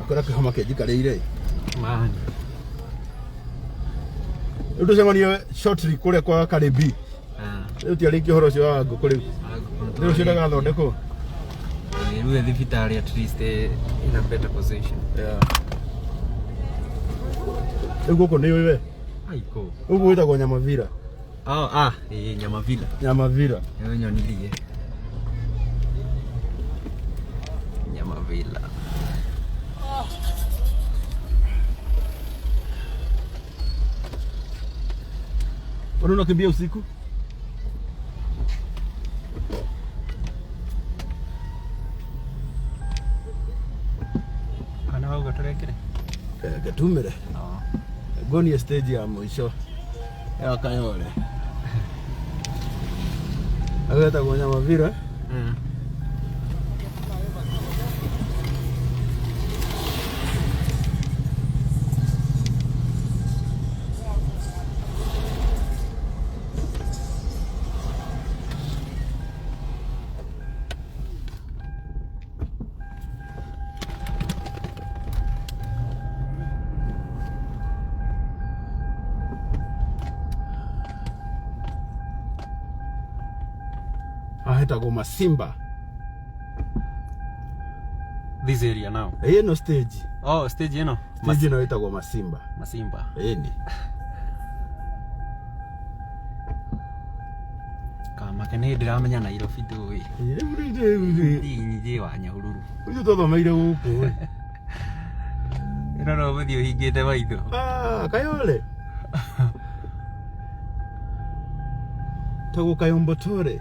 Akora kĩhoma kĩnjikarĩire. Man. Rĩu tũcemanie shortly kũrĩa kwa Karibi. Rĩu tiarĩkia ũhoro ũcio wa ngũkũ rĩu. Rĩu ũcio ndagathondekwo. Rĩu thibitarĩ at least in a better position. Yeah. Rĩu gũkũ nĩ ũĩ we? Aiko. Gũkũ gwĩtagwo Nyamavira. Oh, ah, Nyamavila. Nyamavira. Ĩyo nyonirie. Nyamavila. Mbona unakimbia usiku? Kana wauga tũrekere? Gatumire. Ngonie stage ya mũico ya Kayole. Agetagwo Nyamavira. Ahetagwo Masimba. This area now. Ĩno stage. Oh, stage ĩno. Stage ĩno ĩtagwo Masimba. Masimba. Ĩni. Kamake nĩ ndĩramenya Nairobi ndũĩ. Nyingĩ wa Nyahururu. Ithuĩ twathomeire gũkũ. Ĩno no gũthiĩ ũhingĩte maitho. Ah, Kayole. Tagwo Kayombotore.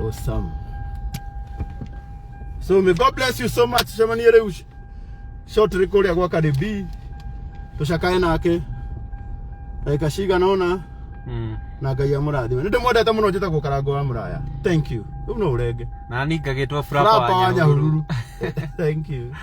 Awesome. So may God bless you so much. Cemanie rĩu shortly kũrĩa gwa Cardi B. Tũcakae nake. Ndagĩka cigana ũna na Ngai amũrathime. Nĩ ndĩmwendete mũno, njĩtagwo Karango wa Mũraya. Thank you. Rĩu no ũrenge. Na ni ngagĩtwo Frapa Frapa wa wa Nyahururu. Nyahururu. Thank you.